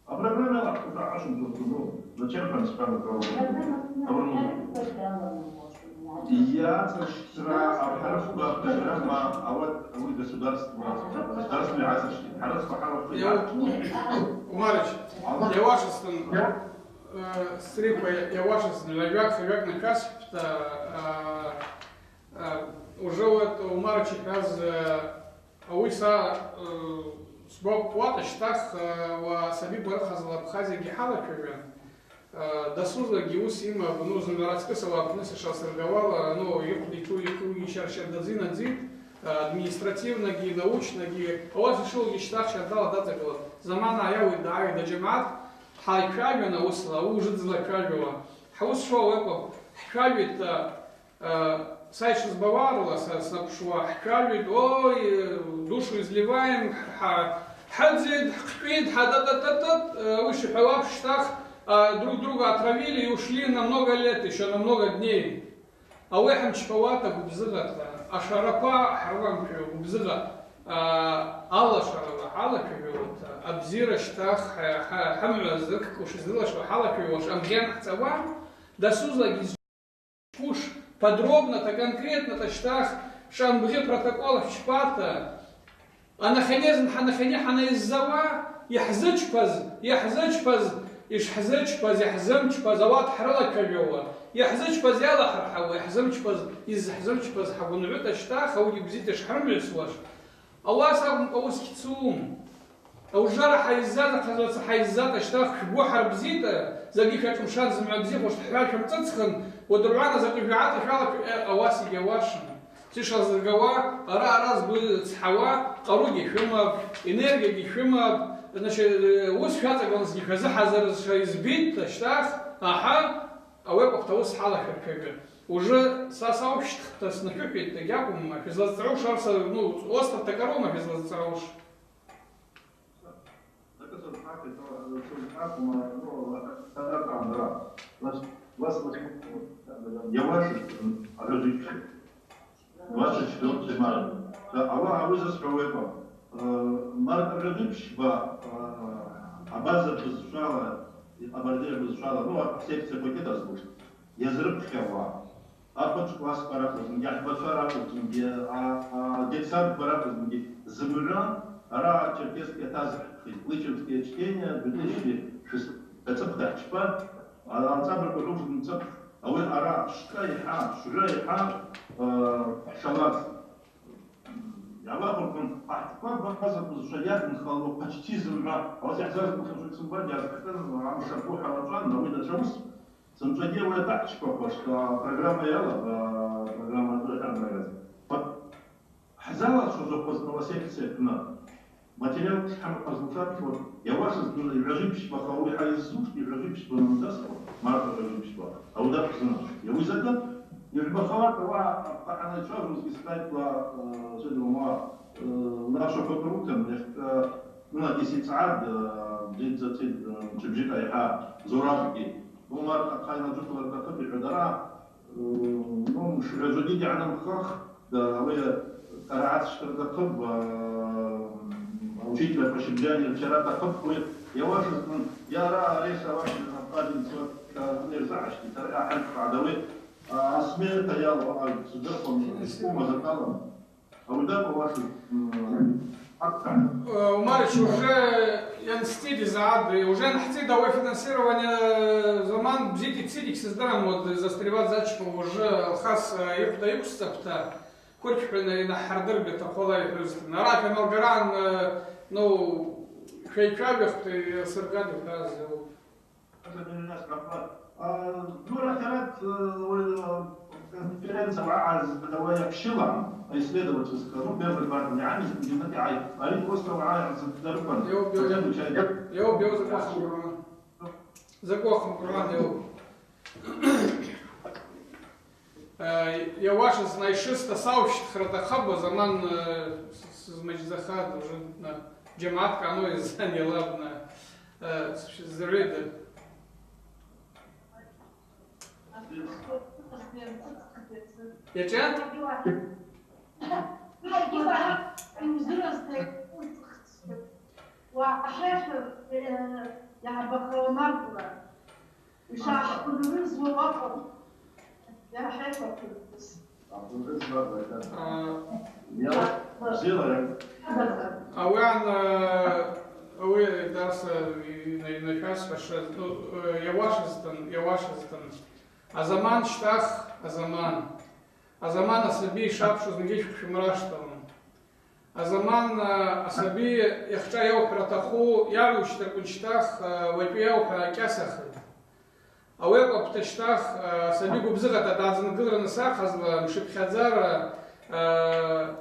Апрограмма алахъхӏвахъа ашвын дуртуну, зачем там спам управления? Программа Авернул. Йацӏашра ахӏарпа программа, ауат ауи государство, государственный гӏацӏашти. Хӏарпа хӏарпа. Йа-, Умарыч, Аллах. Йауашызтын, э, сриква йауашызтын, лавяк, лавяк накасхпта, э, э, уже вот Умарыч йхӏваз, э, Ауи са, э, сгвапуата щтах, э, уа сабиква рыхъазла Абхазиягьи хӏалачвагӏван, э, дасузлакӏгьи уыс йымапӏ, ну, зымгӏва рацкӏысала апны сашасыргауала, ну, йыхъвда йту, йту йщар-щардадзина дзитӏ, э, административногьи, научногьи, ауаса йшулагьи щтах щардала дацӏагылапӏ. Замана йауи дгӏайда джьамгӏат, хӏалачвагӏвана уысла, ауи ужидзла чвагъвала. Хӏуыс шуа уекӏвапӏ, хӏчвагӏвитӏта, Э, са йшызбауарла, са снапӏшуа, хӏчвагӏвитӏ, ой, душу изливаем, хӏа-, хӏадзитӏ, хъчӏвитӏ, хӏа-, та-та-та-та, э, ауи шихӏвауа апш щтах, э, друг друга отравили и ушли на много лет, ещё на много дней. Ауи хӏымчпауата гвыбзыгъата, ашараква хӏрыламкӏва гвыбзыгъа, э, алашарала хӏалачвагӏвуата, абзира щтах хӏа-, хӏа-, хӏымгӏва зыркъкъуш зылашла хӏалачвагӏвуаш амгъен хӏцӏауа, дасузлакӏгьи Пуш, подробно-то, конкретно-то щтах, шамбгъи протокол хӏчпата, анахьанезын хӏанахьани хӏанайыззауа, йхӏзычпаз, йхӏзычпаз, йшхӏзычпаз, йхӏзымчпаз, ауат хӏрылачвагӏвуа, йхӏзычпаз йалахӏырхӏауа, йхӏзымчпаз, йызхӏзымчпаз хӏагвынгӏвыта щтах, ауи гьибзита йшхӏрымгӏвысуаш. Ауаса акӏвымкӏва уыс гьцум. Аужвара хӏайззаз ахъазла ца хӏайззата щтах швгвы хӏарбзита, закӏгьи швачӏвымшан зымгӏва бзихуш хӏва швамцӏыцӏхын, уадыргӏвана закъи жвгӏата швалакв, э, ауаса йгьауашым. Сишалзыргауа, араъа-араъа згвы цхӏауа, къаругьи швымапӏ, энергиягьи швымапӏ, значит, э, уыс швацӏагылнысгьи швазыхӏазырызшва йызбитӏта щтах, ахӏа, ауи акӏвпӏта уыс хӏалашвырквагӏвы. Уже са саущтхта снашвыхӏвитӏта, гьакӏвымма, швызлазцӏгӏуш арса, ну, остров Токарома швызлазцӏгӏуш. Двадцать четвёртого марта. Да, ала ауи зысхӏвауа йакӏвпӏ. Э, март агӏвагъипшба, э, абаза бызшвала, къабардей бызшвала, ну, а секция пакета злуш. Йазрыпхьауа. Ахвыцӏ классква ракӏвызтынгьи, ахӏбачва ракӏвызтынгьи, а, а, детсадква ракӏвызтынгьи, зымгӏва араъа Черкесская атазхӏвхитӏ, Лычевское чтение, две тысячи шестнадцать, ацӏыхъва хӏчпа, а, анцӏабыргва гӏвыджын цӏыхъва, ауи араъа швкӏа йхӏа, швгӏва йхӏа, а, шалаз. Йгӏалахвырхъвын, ахӏтӏква база бызшва йакӏвынхалуа почти зымгӏва, ауаса йгьзазгуш, сымбар йазхъхъан, амш акӏву хӏалачӏван, ауи датша уыс. Сынчӏвагьи ауи атахъчпахуаштӏ, апрограмма йалапӏ, апрограмма ду хӏамагаз. Хӏзалаз швазокъваз ала секция апны материал шхӏамахъаз лшапӏ, йауашыз йгӏважвипщбаха, ауи хӏайыззуштӏ, йгӏважвипщба нандасхуа, марта йгӏважвипщба, ауи даквзына. Йауи закӏы, йгӏвбахауата, ауаъа ахъанайчважвузгьи скайпла, э, сыдрума, Э, нашахъвыцрутын, йахьта, ну, атисицгӏад, э, дзидзацид, э, чебжикъа йхӏа Зурабгьи. Умар ахъайна джукла ртахъыпӏ йхӏвадара, э, ну, мшгӏваджвадиди гӏанамхъах, да, ауи къарагӏатшта ртахъыпӏ, э, учителя по щебню рчара атахъыпӏ, уи йауашызтын, йара арес авашызтын, абхъазин цот, э, не рзагӏашти, тара ахӏвахъвгӏадави, э, асмета йалу, а, сдырхуан, спума закалан. Ауи дакӏву вашу, м, акта? Э, Умарыч, уже йанстиди згӏад, уже йанхӏцӏида ауи финансирование, э, заман бзита йцитӏ, йгьсыздырам, вот, застревать зачпу, уже Алхас, э, йыхъвда йыквсцапӏта, квыркьхӏвана йнахӏырдыргата хъвала йхӏвузтын. Араъа феналгаран, э, ну, швайчвагӏвихтӏ, йсыргатӏ йхаз, йау. Зура Хьарат, э, уи, э, конференция уагӏаз, давай общила, исследовательская, ну, первый квартал, не ани, не на ай, ари просто уагӏаз, дарбан. Йо, йо, йо. Последующая. Йо, йо, закон Курган. Закон Курган, йо. Э, йауашыз найшыста саущтхра атахъыпӏ, заман, э, с-, с-, змаджзахад уже на джамагӏат къану йзан йалабна, э, с-, с-, зрыда. Яча? Уахӏа, э, йгӏабахауа маркъла. Йшгӏахъвыдырыз уагӏа. Йгӏахӏвахъвыдырыз. А, ауи ан, э, ауи дарса йна-, йнайшвасхӏвуаш, ну, э, йауашызтын, йауашызтын. Азаман щтах, азаман. Азаман асаби йшапшу зынгьи швхъшвымрашталын. Азаман, а, асаби йахьчӏва йаухӏвра атахъу йагӏвущтырквын щтах, а, уачӏвы йаухӏва кӏьасахын. Ауи акӏвапӏта щтах, а, асаби гвыбзыгъата дгӏадзынгылрын йсахъазла, мшипхьадзара, а,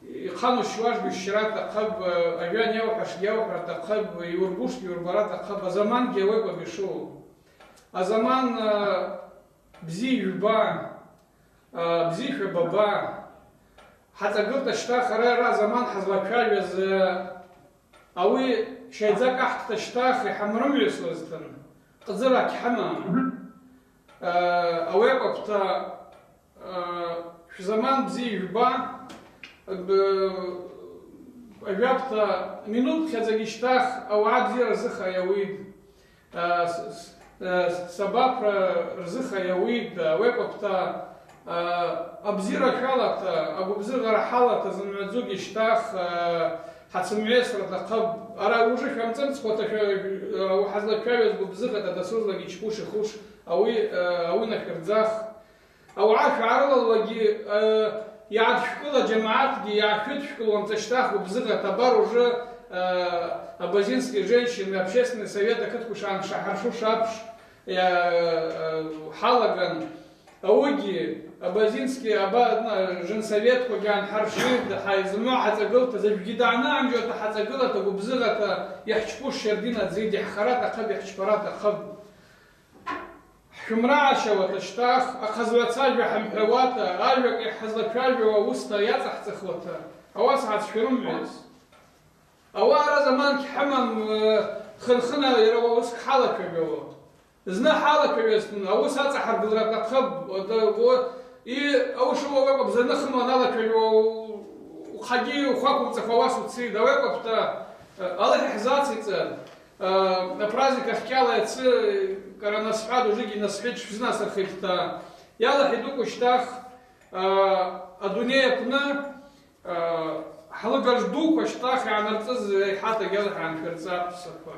йхъану щуашгьи йщра атахъыпӏ, а, ажван йаухӏвашгьи йаухӏвра атахъыпӏ, йуырбушгьи йуырбара атахъыпӏ, азамангьи ауи акӏвапӏ йшыу. Азаман, а, бзи йжвба, а, бзи йшвабаба. Хӏацӏагылта щтах, ара, ара заман хӏазлачважваз, а, ауи щайдза кӏахӏтта щтах йхӏымрымгӏвасуазтын, къдзыра гьхӏымам. А, ауи акӏвапӏта, а, швзаман бзи йжвба, б-, ажвапӏта минутӏ хьадзагьи щтах ауагӏа бзира рзыха йауитӏ. Э, с-, с-, э, с-, сабапра рзыха йауитӏ, ауи акӏвапӏта, э, абзира швалата, агвыбзыгъара хӏалата зымгӏвадзугьи щтах, э, хӏацымгӏвасра атахъыпӏ. Ара ужвы швамцӏымцӏхуата шва-, э, хӏазлачважваз гвыбзыгъата дасузлагьи чпуш йхуш, ауи, э, ауи нашвырдзах. Ауагӏа швгӏарылалуагьи, э, йгӏадшвкӏыла, джамагӏатгьи йгӏашвидшвкӏылуамца щтах гвыбзыгъата абар уже, э, Абазинские женщины, общественный совет акытквуш аншахӏыршуш апш, э, э, хӏалаган, ауыгьи Абазинский аба-, на-, женсоветквагьи анхӏыршитӏ, хӏай, зымгӏва хӏацӏагылта, зажгьи дагӏаны амгьуата хӏацӏагылата, гвыбзыгъата йхӏчпуш щардина дзид йхӏхара атахъыпӏ, йхӏчпара атахъыпӏ. Хӏшвымрагӏащауата щтах, ахъазгӏваца ажва хӏымхӏвауата, ажвакӏ йхӏазлачважвауа уыста йацӏахцӏахуата, ауаса гьацшварымгӏвайыс. Ауаъа ара заман гьхӏымам, э, хын-хына йара уыста хӏалачважвауа. Зны хӏалачважвазтын, ауыс ацӏахӏыргылра атахъыпӏ, уата, уа, и, ауи шула уакӏвпӏ, зны хымла аналачважвауа, ухъагьи ухваквымцӏахуа ауаса уцитӏ, ауи акӏвпӏта, э, Аллахӏ йхӏзацицӏа. А, апраздник ахкьала йацы кӏара насхӏватӏ, ужвыгьи насхӏвитӏ, швзынасырхитӏта, йалахӏи дукӏу щтах, а, адуней апны, а, хӏалыгажв дуква щтах йгӏанырцӏыз айхӏатагьи йалахӏи гӏаншвырцӏапӏ, псаква.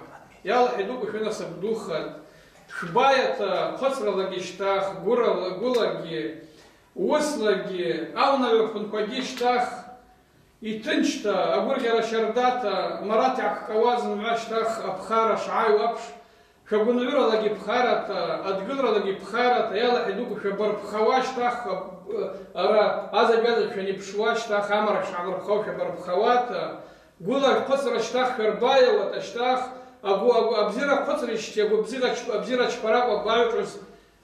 Йалахӏи дукӏу швынасып духатӏ. Швбайата, хъвыцралагьи щтах, гвырала-, гвылагьи, уыслагьи, аунагӏва апынквагьи щтах, йтынчта, агвыргъьара щардата, Марат йгӏакӏкӏауа зымгӏва щтах апхара шгӏайу апш, швагвынгӏвыралагьи пхарата, адгылралагьи пхарата, йалахӏи дукӏу швабарпхауа щтах, ара аза-база шванипшуа щтах, амара швгӏабарпхауа швабарпхауата, гвыла хъвыцра щтах шварбайауата щтах, агвы, агвы абзира хъвыцрищти, агвы абзира чп-, абзира чпара акӏвпӏ йгӏайучӏваз,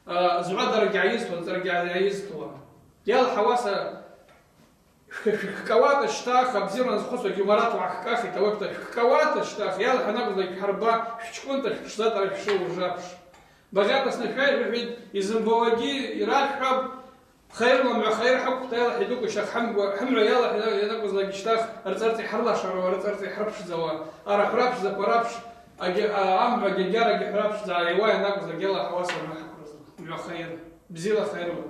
а, згӏвадарагьи гӏайызтуа, нцӏрагьи гӏайызтуа. Йалахӏ ауаса Швкӏауата щтах, абзиру анзхъвыцуа Гьумарат угӏахкӏахитӏ, ауи апта швкӏауата щтах, йалахӏан акӏвзлакь швхӏырба, швчкӏвынта швпшдзатӏ, ара швшву ужвапш. Багъьата снашвайхӏвахӏвитӏ, йзымбауагьи йрашвхӏвапӏ, хайырла мгӏва хайыр хӏыквта йалахӏ йдукӏу щах хӏымгва, хӏымгӏва йалахӏ йанакӏвзлакь щтах, рцӏарцӏа йхӏырлашарауа, рцӏарцӏа йхӏырпшдзауа, ара хӏврапшдза, хӏварапш, аги-, а-, амгӏва гьагьарагьи хӏврапшдза, айва йанакӏвзлакь йалахӏ ауаса мгӏва хӏыкврызла, мгӏва хайыр, бзила хайырла.